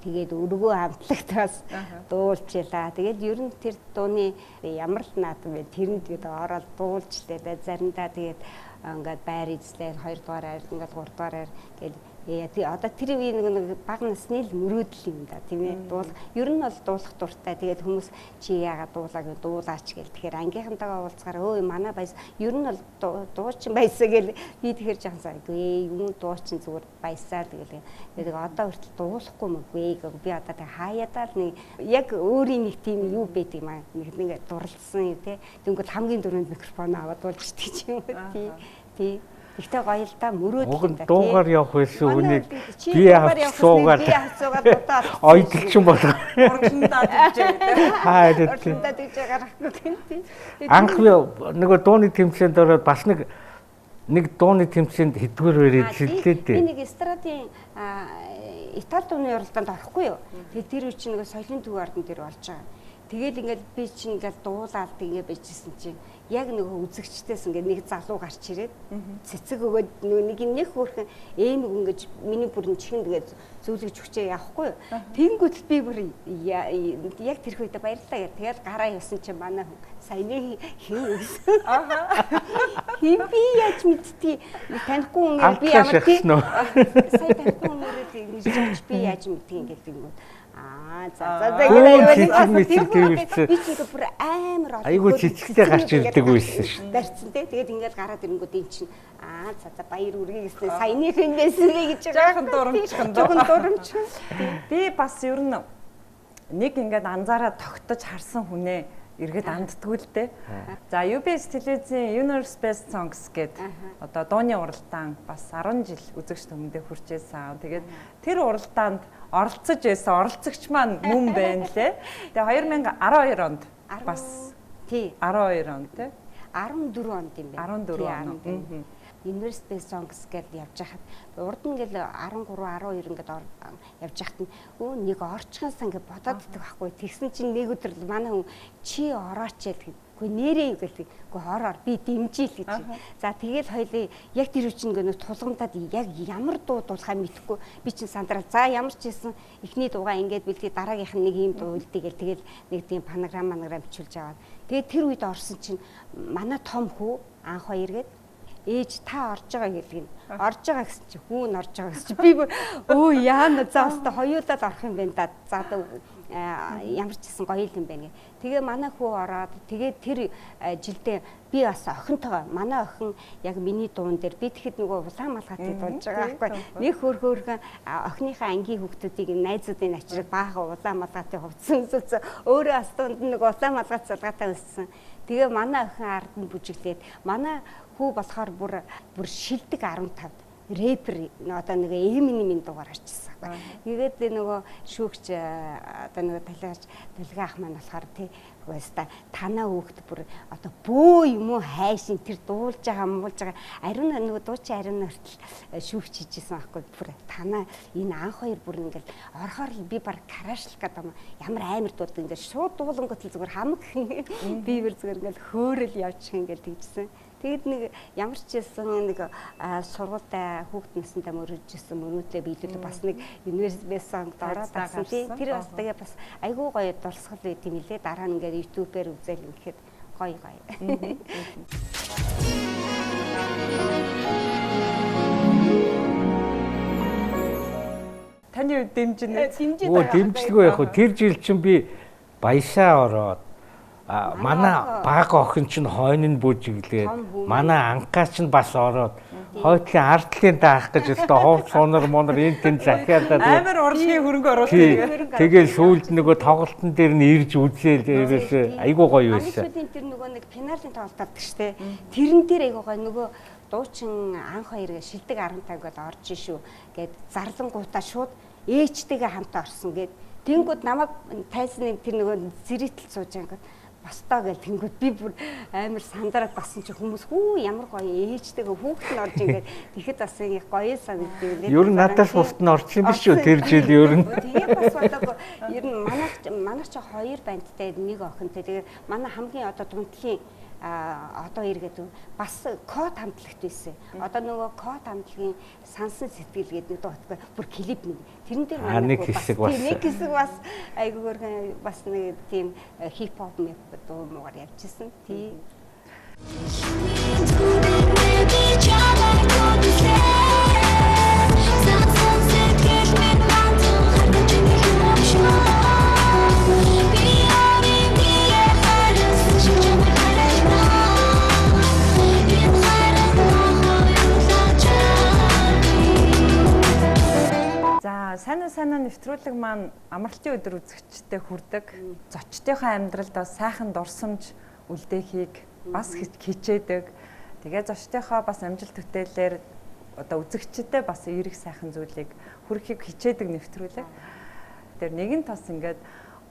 Тэгээд өргөө хамтлагт бас дуулчихлаа. Тэгээд ер нь тэр дууны ямар л наадам бэ тэрэнд гээд ороод дуулчлаа да. Заримдаа тэгээд ингээд байр эзлээ 2 дугаар айр ингээд 3 дугаар айр гээд тий одоо тэр үеийн нэг бага насны л мөрөөдөл юм да тийм ээ. Дуул ер нь бол дуулах дуртай. Тэгээд хүмүүс чи яагаад дуулаа гэж дуулаач гэл. Тэгэхээр ангийнхантайгаа уулзгаар өө манай баяс ер нь бол дуучин баясаа гэл би тэгэхээр жахан үгүй юм дуучин зүгээр баясаа тэгэл. Тэгээд одоо хүртэл дуулахгүй мөггүй гэх би одоо тэг хаяадаа л нэг яг өөрийн нэг тийм юу байдаг юм аа. Нэг нэг дурлцсан юм тий. Тэнгүүт хамгийн дөрөнд микрофон аваад дуулчихдаг юм уу тий. Тий. Гэхдээ гоё л да мөрөөдөл юм да. Дуугаар явах байсан үнийг би авч суугаад ойдолчин болгоо. Урагшиндаа дижээ. Хаа тийм. Урагшиндаа дижээ гарахгүй тийм. Анх би нөгөө дууны тэмцээнд ороод бас нэг дууны тэмцээнд хэдгээр барь эзэллээ дээ. Би нэг эстрадын Итали дууны уралдаанд орохгүй юу. Тэгээд тэр үе чинь нөгөө соёлын төв ордон дээр болж байгаа. Тэгэл ингээд би чинь ингээд дуулаад ингээд байжсэн чинь яг нөгөө үзэгчдээс ингээд нэг залуу гарч ирээд цэцэг өгөөд нөгөө нэг нэг хөөрхөн ээмэг ингэж миний бүрэн чихэнд тэгээд зүүлгэж өгчээ явахгүй. Тэнгүүт би бүр яг тэр үедээ баярлалаа гэх. Тэгэл гараа явсан чинь манай хүн саяны хин өгсөн. Хин би яаж мэдтий? Танихгүй хүн би ямар тий. Сая танихгүй хүн ингэж би яаж мэдтий ингээд тэнгүүт. Аа за за за гэдэг би ч бүр амар олон айгуу цэцэгтэй гарч ирдэг байсан шүү. Барьцсан те. Тэгээд ингээд гараад ирэнгүүт эн чинь аа за за баяр үргэе гэсэн саяны хэн байсан бэ гэж жоохон дурамчхан. Жоохон дурамчхан. Би бас ер нь нэг ингээд анзаараа тогтож харсан хүнээ эргээд анддгүй л дээ. За UBS телевизийн Universe Best Songs гээд одоо дууны уралдаан бас 10 жил үзэгч түмэндээ хүрчээсэн. Тэгээд тэр уралдаанд оролцож байсан оролцогч маань мөн байна лээ. Тэгээ 2012 онд бас тий 12 он тий 14 онд юм байна. 14 он. Universe Best Songs гэдээ явж хахад урд нь ингээл 13 12 ингээд явж хахад нь өө нэг орчихсон ингээд бодоод идэх байхгүй. Тэгсэн чинь нэг өдөр манай хүн чи орооч ял гэх. Үгүй нэрээ юу гэлээ. Үгүй ороор би дэмжийл гэж. За тэгэл хоёлын яг тэр үчин ингээд тулгамдаад яг ямар дуу дуулахаа мэдэхгүй би чинь сандрал. За ямар ч хийсэн эхний дуугаа ингээд бэлдээ дараагийнх нь нэг ийм дуу үлдээ гэл тэгэл нэг тийм панограм манограм бичүүлж аваад. Тэгээд тэр үед орсон чинь манай том хүү анх хоёр гээд ээж та орж байгаа гэдэг нь орж байгаа гэсэн чи хүүн орж байгаа гэсэн чи би өө яана за өстө хоёулаад орох юм байна да за ямар ч гэсэн гоё юм байна гэ. Тэгээ манай хүү ороод тэгээ тэр жилдээ би бас охинтойгоо манай охин яг миний дуун дээр би тэгэхэд нөгөө улаан малгайтыг дуулж байгаа байхгүй нэг хөөрхөн охиныхаа ангийн хүүхдүүдийг найзуудын ачрыг баахан улаан малгайтыг хувцсан өссөн өөрөө бас дунд нэг улаан малгайт залгаатай өссөн. Тэгээ манай охин ард нь бүжиглээд манай хүү болохоор бүр шилдэг 15-д рэпер одоо нэг Eminem-ийн дугаар арчсан байхгүй. Тэгээд нөгөө шүүгч одоо нөгөө талигач ах маань болохоор тий үгүйста танаа хүүхд бүр одоо бөө юм уу хайшин тэр дуулж байгаа муулж байгаа ариун нөгөө дуучин ариун хүртэл шүүгч хийжсэн байхгүй. Бүр танаа энэ анх хоёр бүр ингээл орохоор л би баг карашлах гэдэг юм ямар амар дуулдаг ингээл шууд дуулангууд л зүгээр хамаг би бүр зүгээр ингээл хөөрөл явчих ингээл тэгжсэн. Тэгэд нэг ямар ч хэлсэн нэг сургуультай хүүхд насандаа мөрөж исэн мөрөөдлөө биелүүлээ бас нэг Universe Best Song-д ороод авсан тий. Тэр бас тэгээ бас айгүй гоё дурсгал байт юм лээ. Дараа нь ингээд YouTube-ээр үзэл ингээд гоё гоё. Таны дэмжинэ. Дэмжиж байгаа. Дэмжлэгүй яг хөө тэр жил чинь би баясаа ороод манай баг охин чинь хойно нь бүжиглээд манай анкаа чинь бас ороод хойтлын ардлын даах гэж өстө хов сунар мунар энэ тэн захиалаад амар урлагийн хөрөнгө оруулалт тэгээд сүүлд нөгөө тоглолтын дээр нь ирж үзээл ерөөсөө айгуу гоё байсан. Сүүлийн тэр нөгөө нэг финалийн тоглолт авдаг штэ. Тэрэн дээр айгуу гоё нөгөө дуучин анх хоёр шилдэг 15 гээд орж шүү гэд зарлангуудаа шууд ээжтэйгээ хамт орсон гэд тэнгүүд намайг тайсны тэр нөгөө зэрэгтэл сууж байгаа ингээд бостоо гэл тэнгүүд би бүр амар сандараад басан чи хүмүүс хүү ямар гоё ээжтэйгээ хүүхэд нь орж ингээд тэгэхэд бас их гоё санагддаг лээ. Ер нь надаас бусд нь орсон юм биш үү тэр жил ер нь. Тэгээ бас болоогүй. Ер нь манайх чи хоёр бандтай нэг охинтой. Тэгээ манай хамгийн одоо дунтлын одоо эргээд бас код хамтлагт байсан. Одоо нөгөө код хамтлагийн сансан сэтгэл гэдэг нэг дуутгүй бүр клип нэг. Тэрэн дээр манай нэг хэсэг бас нэг хэсэг бас айгүй хөөрхөн бас нэг тийм хип хоп мэп дуу муугар явчихсан. Тий. За сайн уу сайн уу нэвтрүүлэг маань амралтын өдөр үзэгчдэд хүрдэг. Зочдынхоо амьдралд бас сайхан дурсамж үлдээхийг бас хичээдэг. Тэгээ зочдынхоо бас амжилт бүтээлээр одоо үзэгчдэд бас эерэг сайхан зүйлийг хүргэхийг хичээдэг нэвтрүүлэг. Тэр нэгэн тас ингээд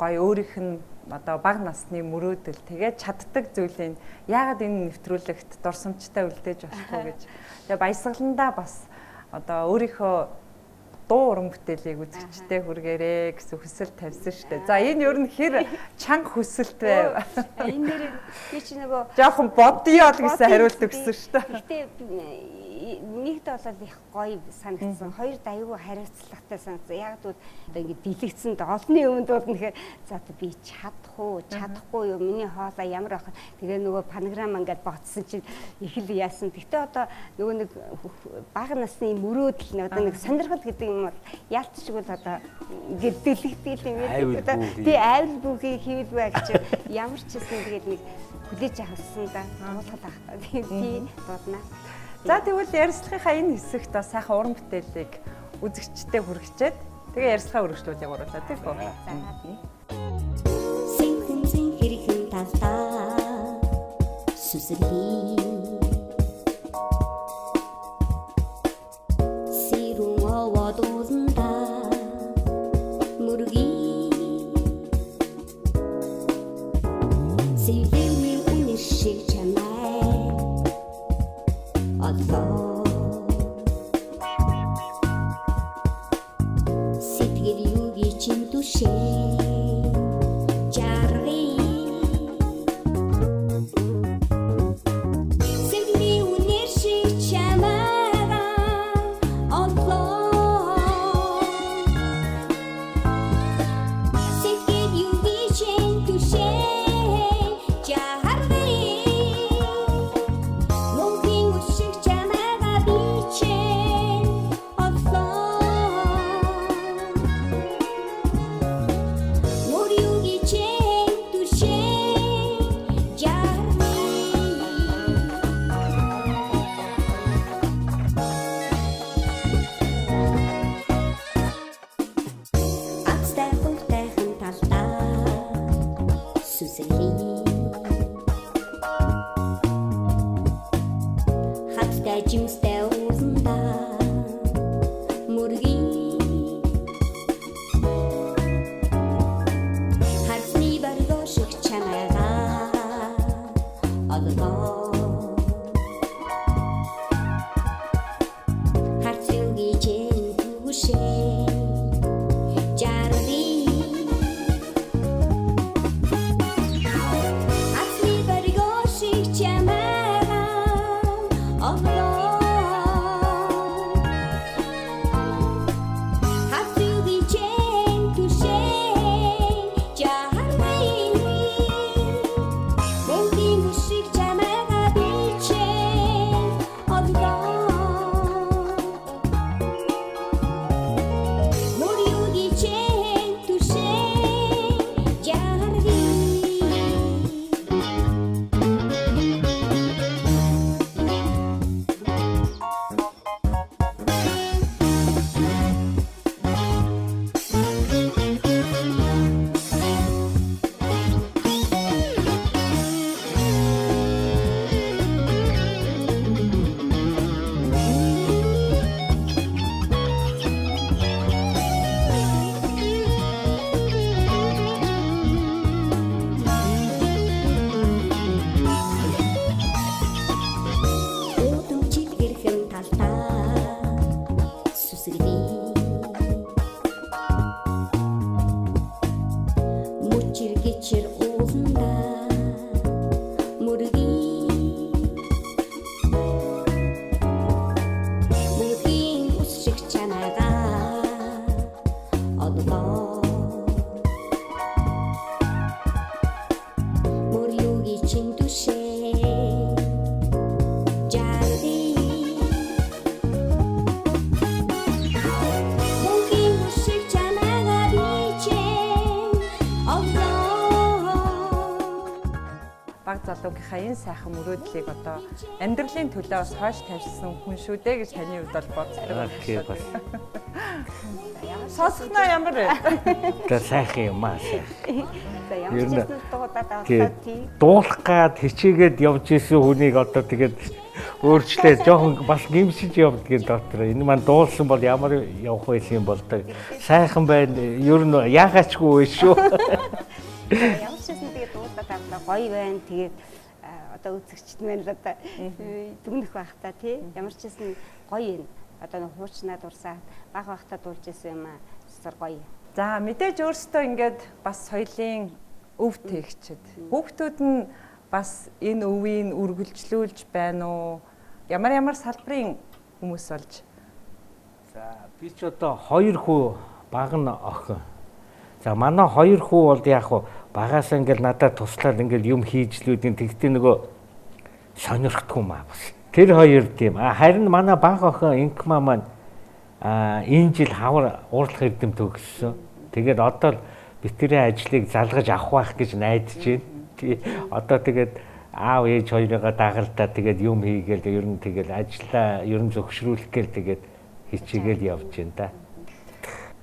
гоё өөрийнх нь одоо бага насны мөрөөдөл тэгээ чаддаг зүйлийг яагаад энэ нэвтрүүлэгт дурсамжтай үлдээж болохгүй гэж. Тэгээ баясгаландаа бас одоо өөрийнхөө дуу уран бүтээлийг үзэгчтэй хүргээрээ гэсэн хүсэл тавьсан шүү дээ. За энэ ер нь хэр чанга хүсэлт вэ? Энэ нэр би чи нөгөө жоохон бодъё л гэсэн хариулт өгсөн шүү дээ. Гэтэ нэгд бол их гоё санагдсан. Хоёрд аюу хариуцлагатай санагдсан. Яг гэвэл одоо ингэ дэлгэцэнд олонний өмнөд болно гэхээр за би чадах уу, чадахгүй юу, миний хоолой ямар байх. Тэгээ нөгөө панограм ингээд ботсон чинь их л яасан. Гэтэ одоо нөгөө нэг бага насны мөрөөдөл одоо нэг сонирхол гэдэг юм бол яалтчгүй л одоо ингээд дэлгэгдэл юм байна. Тий айл бүхий хийвэл бай гэж ямар ч гэсэн тэгээд нэг хүлээж авсан да. Дуулах ах. Тий дуудана. За тэгвэл ярилцлагынхаа энэ хэсэгт бас сайхан уран бүтээлийг үзэгчдэд хүргэчээд тэгээ ярилцлага үргэлжлүүлэх гурлаа тийм үү? Сэнхэн зэн хэрхэн талдаа сүсэрхий сэрүүн овоод ууландаа мөргий сэвлэний үнэр шиг чамай оллоо сэтгэл юуги чин түшээ жаргий сэвлэний үнэр шиг чамайгаа оллоо сэтгэл юуги чин түшээ жаргий мөнхийн үсэг чамайгаа би чинь оллоо мөр юуги чинь түшээ жаргий. Ацтай хувтайхан талдаа сүсэрхий хаттай жимстэй ууландаа мөргий харсны баргоо шиг чамайгаа оллоо харц юуги чинь түшээ жаргий Хатны баргоо шиг чамайгаа оллоо харц юуги чинь түшээ жаргий мөнхийн үсэг чамайгаа би чинь оллоо мөр юуги чинь түшээ жаргий. Уудам чилгэрхэн талдаа сүсэрхий мөчир гичэр ууландаа мөргий мөнхийн ус шиг чамайгаа оллоо мөр юуги чин түшээ жаргий мөнхийн ус шиг чамайгаа би чинь оллоо. Баг залуугийнхаа энэ сайхан мөрөөдлийг одоо амьдралын төлөө бас хойш тавьсан хүн шүү дээ гэж таны хувьд бол боддог. Тийм бас. Сонсгоноо ямар вэ? За сайхан юм аа сайхан. За ямар ч гэсэн дуудаад авлаа тий. Дуулах гад хичээгээд явж исэн хүнийг одоо тэгээд өөрчлөө жоохон бас гимшиж явдгийн дотор. Энэ маань дуулсан бол ямар явах байсан юм бол та сайхан байна. Ер нь яахаачгүй вэ шүү. Ямар ч гэсэн тэгээд дуудаад авлаа гоё байна. Тэгээд одоо үзэгчд маань л одоо дүгнэх байх та тий. Ямар ч гэсэн гоё юм. Одоо нэг хуучнаа дурсаад баг багтаа дуулж исэн юм аа. Сар гоё. За мэдээж өөрсдөө ингээд бас соёлын өв тэгчэд. Хүүхдүүд нь бас энэ өвийг үргэлжлүүлж байна уу? Ямар салбарын хүмүүс болж? За би ч одоо 2 хүү баг нь охин. За манай 2 хүү бол яг хуу багаас ингээл надад туслаад ингээл юм хийжлүүдийн тэгтээ нөгөө сонирхдгүй маа бас. Тэр хоёр тийм. Харин манай баг охин Инкма маань энэ жил хавар уурлах эрдэм төгссөн. Тэгээд одоо битэрийн ажлыг залгаж авах байх гэж найдаж байна. Тий. Одоо тэгээд аав ээж хоёрыгаа дагалдаа тэгээд юм хийгээл ер нь тэгэл ажлаа ер нь зөвшөөрүүлэх гээл тэгээд хичээгээл явж байна да.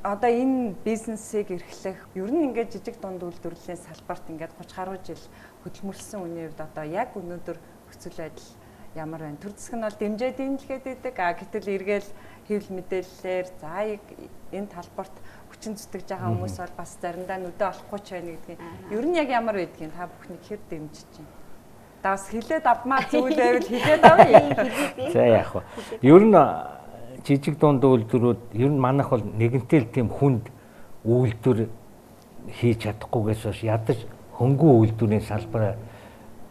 Одоо энэ бизнесийг эрхлэх ер нь ингээд жижиг дунд үйлдвэрлэлийн салбарт ингээд 30 гаруй жил хөдөлмөрлсөн үний хувьд одоо яг өнөөдөр нөхцөл байдал ямар байна? Төр зэсэг нь бол дэмжээд имлгээд байдаг. А гэтэл эргээл хэвлэл мэдээллээр за энэ талбарт хүчин зүтгэж байгаа хүмүүс бол бас заримдаа нүдэ олохгүй ч байна гэдгийг. Ер нь яг ямар байдгийг та бүхнийг хэр дэмжиж байна? Даас хилээд авмаа зүйл байвал хилээд авъя. За яах вэ? Ер нь жижиг дунд үйлдвэрүүд ер нь манайх бол нэгэнтэй л тийм хүнд үйлдвэр хийж чадахгүйгээс хойш ядаж хөнгөн үйлдвэрийн салбараа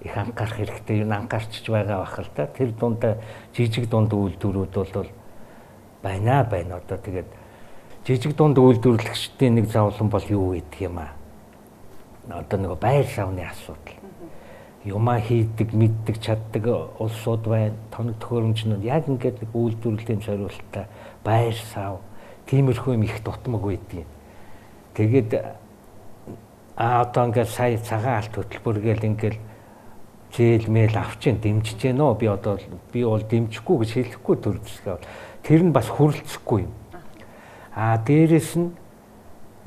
их анхаарах хэрэгтэй. Ер нь анхаарчж байгаа байх л да. Тэр дунд жижиг дунд үйлдвэрүүд бол байна. Одоо тэгээд жижиг дунд үйлдвэрлэгчдийн нэг зовлон бол юу гэдэг юм аа? Одоо нөгөө байр савны асуудал. Юмаа хийдэг, мэддэг, чаддаг улсууд байна. Тоног төхөөрөмжнүүд яг ингээд нэг үйлдвэрлэлийн зориултаа байр сав тиймэрхүү юм их дутмаг байдгийг. Тэгээд одоо ингээд сая цагаан алт хөтөлбөр гээл ингээд зээл мэйл авчин дэмжиж гэнэ үү? Би бол дэмжихгүй гэж хэлэхгүй төр зэсгээ. Тэр нь бас хүрэлцэхгүй юм. Дээрэс нь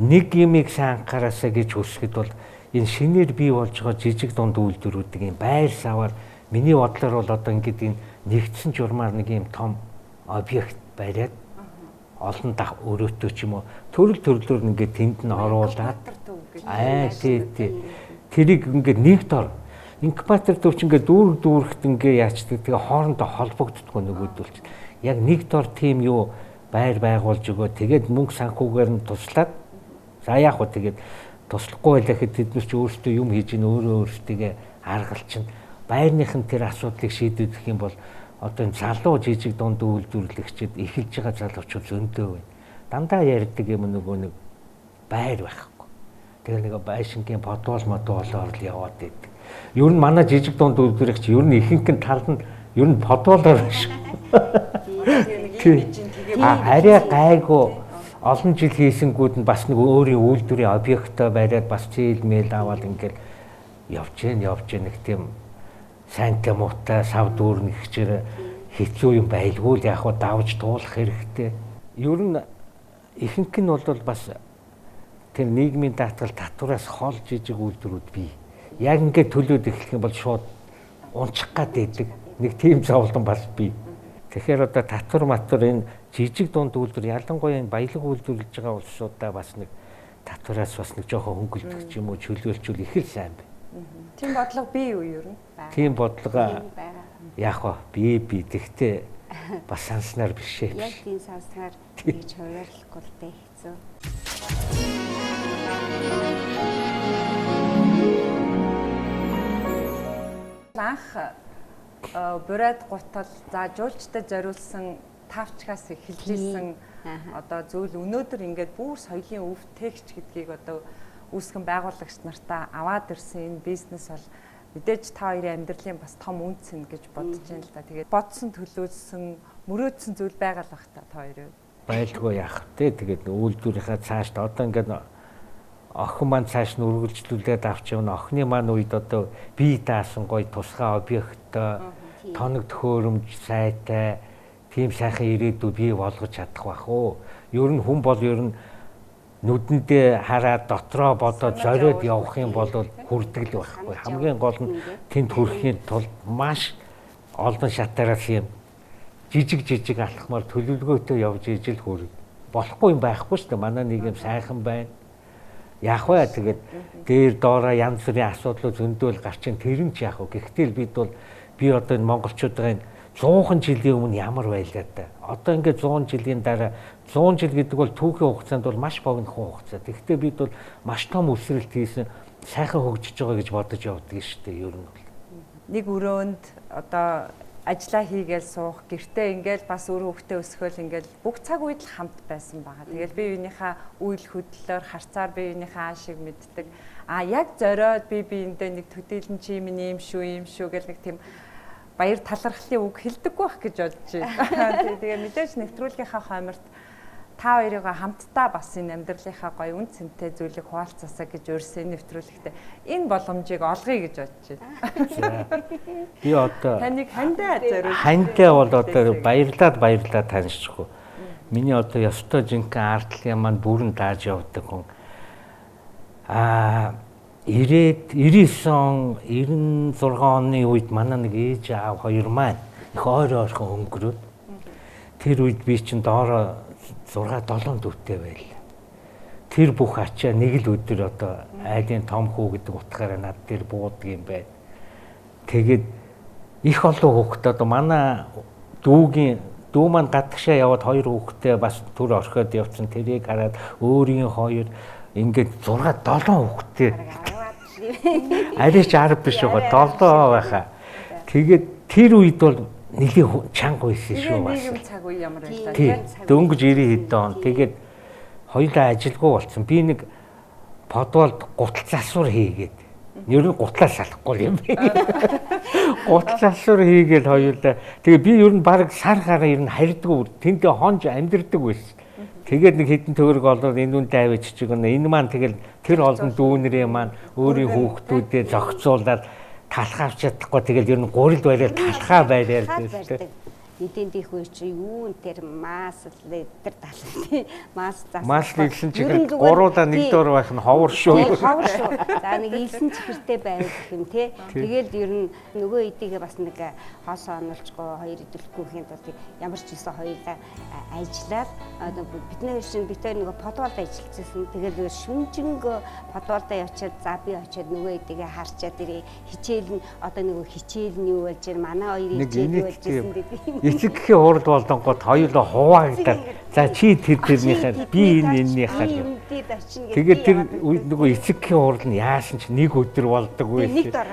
нэг юмыг сайн анхаараасаа гэж хүсэхэд бол энэ шинээр бий болж байгаа жижиг дунд үйлдвэрүүдийн юм байр саваар миний бодлоор бол одоо ингээд энэ нэгдсэн журмаар нэг юм том объект бариад олон дах өрөөтэй ч юм уу төрөл төрлөөр ингээд тэнд нь оруулаад тий тэрийг ингээд нэг дор инкубатор төв чинь ингээд дүүрэг дүүрэгт ингээд яачдаг тэгээ хоорондоо холбогддгоо нөгөөдөл чинь яг нэг дор тийм юу байр байгуулж өгөө тэгээд мөнгө санхүүгээр нь туслаад за яах вэ тэгээд туслахгүй байлаа гэхэд тэд нар ч өөрсдөө юм хийж ин өөрөө өөрсдийгөө аргалчин байрных нь тэр асуудлыг шийдвэрлэх юм бол одоо энэ залуу жижиг дунд үйлдвэрлэгчид эхэлж байгаа залуучууд зөндөө байна. Дандаа ярьдаг юм нөгөө нэг байр байхгүй. Тэгэл нэг байшингийн подвол модволоор л яваад байдаг. Ер нь манай жижиг дунд үйлдвэрлэгч ер нь ихэнх нь тал нь ер нь подволоор биш. Арай гайгүй олон жил хийсэнгүүд нь бас нэг өөрийн үйлдвэрийн объектоо бариад бас зээл мэйл аваад ингээл явж гэн нэг тийм сайнтай муутай сав дүүрнэ гэхчээр хэцүү юм байлгүй л яг хаа давж туулах хэрэгтэй. Ер нь ихэнх нь бол бас тэр нийгмийн даатгал татвараас хол жижиг үйлдвэрүүд бий. Яг ингээд төлөөд эхлэх юм бол шууд унчих гад байдаг. Нэг тийм зовлон бас бий. Тэгэхээр одоо татвар матвар энэ жижиг дунд үйлдвэр ялангуяа энэ баялаг үйлдвэрлэж байгаа улсуудаа бас нэг татвараас бас нэг жоохон хөнгөлдөг ч юм уу чөлөөлчүүл их л сайн байна. Тийм бодлого бий юу ер нь? Тийм бодлого яах вэ? Би тэгтээ бас санснаар биш ээ. Яг тийм санснаар хийж хуваарлахгүй л дээ хэцүү. Анх бурайд гутал за жуулчдад зориулсан тавчгаас эхэлжсэн одоо зүйл өнөөдөр ингээд бүр соёлын өв тэгч гэдгийг одоо үүсгэн байгуулагч нартаа аваад ирсэн энэ бизнес бол мэдээж та хоёрын амьдралын бас том үнц нь гэж бодож байна л да. Тэгээд бодсон төлөөсөн мөрөөдсөн зүйл байгаа л бах та хоёрын. Байлгүй яах вэ? Тэгээд үйлдвэрийнхаа цааш одоо ингээд охин маань цааш нь үргэлжлүүлээд авч явна. Охины маань үед одоо бие даасан гоё тусгай объекттой тоног төхөөрөмж сайтай тийм сайхан ирээдүй бий болгож чадах байх уу? Ер нь хүн бол ер нь нүдэндээ хараад дотроо бодоод зориод явах юм бол хүрдэг л байхгүй. Хамгийн гол нь тэнд хүрэхийн тулд маш олон шатаараас юм жижиг жижиг алхмаар төлөвлөгөөтэй явж ижил хүрэх. Болохгүй юм байхгүй шүү дээ. Манай нэг юм сайхан байна. Яах вэ? Тэгээд дээр доороо янз бүрийн асуудлууд зөндөөл гарчин тэр нь ч яах вэ? Гэхдээ л бид бол би одоо энэ монголчуудын 100 жилийн өмнө ямар байлаа та. Одоо ингээд 100 жилийн дараа 100 жил гэдэг бол түүхийн хугацаанд бол маш богино хугацаа. Тэгэхдээ бид бол маш том өсрэлт хийсэн, сайхан хөгжиж байгаа гэж бодож явдаг шүү дээ ер нь бол. Нэг өрөөнд одоо ажиллаа хийгээл суух, гэртээ ингээл бас үр хөвгтөө өсгөөл ингээл бүх цаг үед л хамт байсан байгаа. Тэгэл бие биенийхээ үйл хөдлөлөөр харцаар бие биенийхээ аашиг мэддэг. А яг зориод бие биендээ нэг төдийлөн чи минь юм шүү, юм шүү гэл нэг тийм баяр талархлын үг хэлдэггүй байх гэж бодож байна. Тэгээ мэдээж нэвтрүүлгийнхаа хойморт та хоёрыгоо хамтдаа бас энэ амьдралынхаа гоё үн цэнтэй зүйлийг хуваалцаасаа гэж урьсан нэвтрүүлэгтээ энэ боломжийг олгоё гэж бодож байна. Би одоо таныг хандаа зориулж хандаа бол одоо баярлаад таньчихгүй. Миний одоо ёстой жинхэнэ ардлын маань бүрэн дааж явдаг хүн. Аа 99 он 96 оны үед манай нэг ээж аав хоёр маань их ойр ойрхон өнгөрөөд тэр үед би чинь доороо 6 7 дүүтэй байлаа. Тэр бүх ачаа нэг л өдөр одоо айлын том хүү гэдэг утгаараа над дээр буудаг юм байна. Тэгээд их олон хүүхэд одоо манай дүүгийн дүү маань гадагшаа яваад хоёр хүүхэдтэй бас төр орхиод явцсан. Тэрийг хараад өөрийн хоёр ингээд 6 7 хүүхэдтэй. Арайч 10 биш байгаа 7 байхаа. Тэгээд тэр үед бол нэлийн чанга байсан шүү бас. Нийгэм цаг үе ямар байлаа тийм. Дөнгөж 90 хэдэн он. Тэгээд хоёулаа ажилгүй болсон. Би нэг подвалд гутал засвар хийгээд. Ер нь гутлаа салахгүй юм бэ. Гутал засвар хийгээд хоёулаа. Тэгээ би ер нь баг сар гараа ер нь харьдгүй. Тэндээ хонж амьдэрдэг байсан. Тэгээд нэг хэдэн төгрөг олоод энэ үн дайвч чиг гэнэ. Энэ маань тэгэл тэр олон дүүнэрээ маань өөрийн хүүхдүүдэд зохицуулаад талхаа авч чадахгүй тэгэл ер нь гурил бариад талхаа бариад тийм. Эдийн дих үе чи юун тэр маасл тэр талхаа мас зас. Мас илсэн чихэр гуруула нэг доор байх нь ховор шүү. Ховор шүү. За нэг илсэн чихэртэй байв гэх юм те. Тэгэл ер нь нөгөө эдийгээ бас нэг хоосоо онолчгүй хоёр идэвхгүй гэхийн тулд ямар ч гэсэн хоёулаа ажиллаад бидний шин бид хоёр нөгөө подвалд ажиллажсэн. Тэгэл шүнжэнгөө подвалдаа явчаад за би очиад нөгөө эдийгээ харчаад ирээ. Хичээл нь одоо нөгөө хичээл нь юу болж байна? Манай хоёрын хичээл юу болж байсан гэдэг. Эцэг гэхийн хурал болонгууд хоёулаа хуваагдаад за чи тэр тэрнийхээ би энэ эннийхээ. Тэгээд тэр үед нөгөө эцэг гэхийн хурал нь яасан ч нэг өдөр болдог байсан.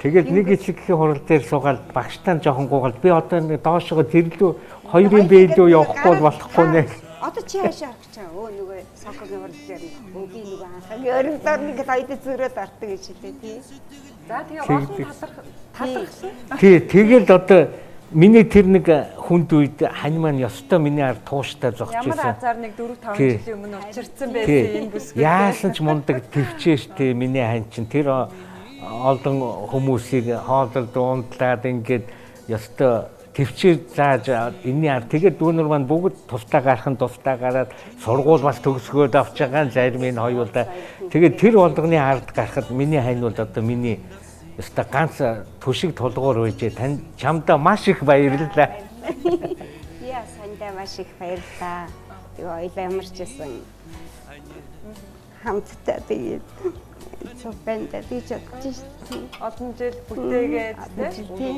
Тэгээд нэг эцэг гэхийн хурал дээр суугаад багштаа жоохон гуугаад би одоо нэг доошогоо тэрлүү хоёрын бээлүү явахгүй болохгүй нэ. Одоо чи хаашаа орох гэж байгаа? Өө нөгөө сокогийн хурал дээр өө би нөгөө анхаагийн өрөмдөр нэг хоёул зөрөөд ордог гэж хэлээ тий. За тэгээ олон талархсан. Тий, тэгэл одоо миний тэр нэг хүнд үед хань маань ёстой миний ард тууштай зогч байсан. Ямар азар нэг 4 5 жилийн өмнө учирсан байсан энэ бүсгүй. Яасан ч мундаг төвчээ штэ миний хань чинь тэр олон хүмүүсийг хоололд унтлаад ингээд ёстой төвчээр зааж энэний ард тэгээд дүүнер маань бүгд тусдаа гарах нь тусдаа гараад сургууль бас төгсгөөд авч байгаа зарим энэ хоёулаа. Тэгээд тэр болгоны ард гарахад миний хань бол одоо миний ёстой ганц түшиг тулгуур байжээ. Тань чамдаа маш их баярлалаа. Би сандаа маш их баярлалаа. Тэгээ хоёлаа ямар ч байсан хамтдаа тэгээд цуг байна гэж бодож шин. Олон жил бүтээгээд тийм.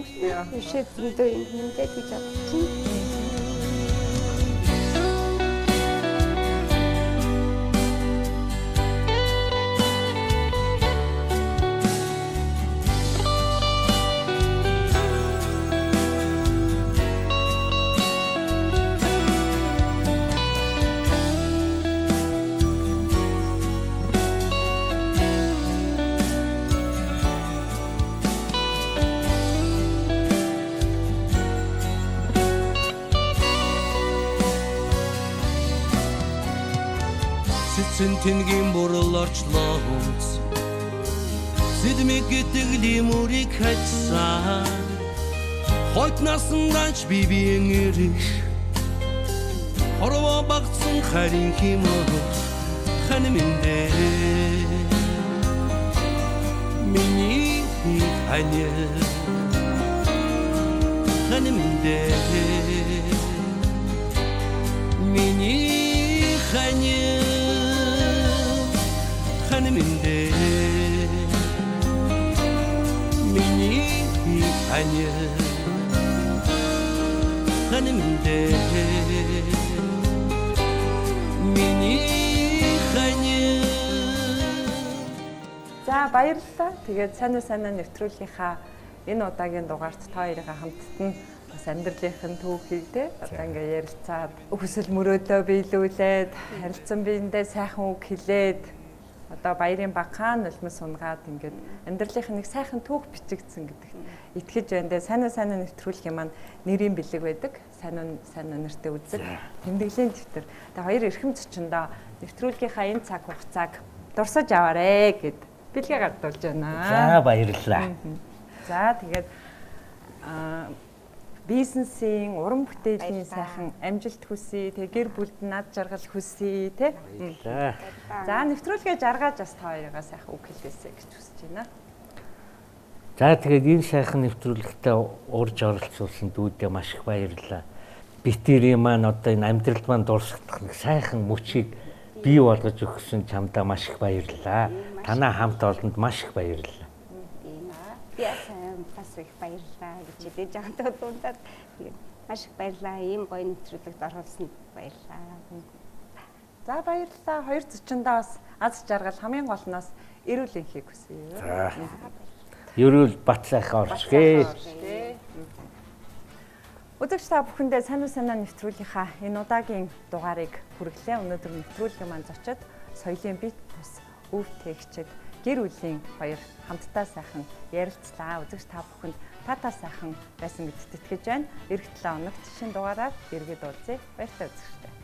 Бишээ зөндөө юм хэмдээд гэж бодож шин. Цэнтэнгийн бурал орчлоо хүнц Сэдмэг гэтгэлийн мөрийг хачсан Хойд насандаач би биен ирэх Хорвоо багцсан харин химөр Хань минь дээ Миний хань Хань минь дээ Миний хань Хань минь дээ Миний хань Хань минь дээ. Миний хань. За баярлалаа. Тэгээд сайн уу сайн уу нэвтрүүлгийнхаа энэ удаагийн дугаарт та хоёрынхаа хамтд нь бас амьдралынх нь түүхийг те одоо ингээ ярилцаад хүсэл мөрөөдөө биелүүлээд харилцан биендээ сайхан үг хэлээд одоо баярын багаан нулимс унгаад ингээд амьдралынх нь нэг сайхан түүх бичигдсэн гэдэгт итгэж байна. Тэгээ сайн уу сайн уу нэвтрүүлгийн маань нэрийн бэлэг байдаг. Сайн уу сайн уу нэртэй үзэг тэмдэглэлийн дэвтэр. Тэгээ хоёр эрхэм зочиндоо нэвтрүүлгийнхаа энэ цаг хугацааг дурсаж аваарэ гэд бэлгээ гардуулж байна. За баярлалаа. За тэгээд бизнесийн, уран бүтээлийн сайхан амжилт хүсье, тэг гэр бүлд над жаргал хүсье, тэ. За. За нэвтрүүлгээ жаргааж бас та хоёроо сайхан үг хэлээсэй гэж хүсэж байна. За тэгээд энэ сайхан нэвтрүүлэгтээ урьж оролцуулсан дүүдээ маш их баярлалаа. Битэрийн маань одоо энэ амьдралд маань дурсагдах нэг сайхан мөчийг бий болгож өгсөн чамдаа маш их баярлалаа. Танаа хамт олонд маш их баярлалаа. Би бас их баярлалаа гэж хэлж байгаа дундаад тэгээд маш их баярлалаа. Ийм гоё нэвтрүүлэгт оролцсонд баярлалаа. За баярлалаа. Хоёр зочиндоо бас аз жаргал хамгийн гол нь бас эрүүл энхийг хүсье. За. Ерөөл бат сайхан орчгээ. Үзэгч та бүхэндээ сайн уу санаа нэвтрүүлгийнхаа энэ удаагийн дугаарыг хүргэлээ. Өнөөдөр нэвтрүүлгийн маань зочид соёлын бит бус өв тэгчэд гэр бүлийн хоёр хамтдаа сайхан ярилцлаа. Үзэгч та бүхэнд та сайхан байсан гэдэгт итгэж байна. Ирэх 7 хоногт шинэ дугаараар эргээд уулзъя. Баяртай үзэгчдээ.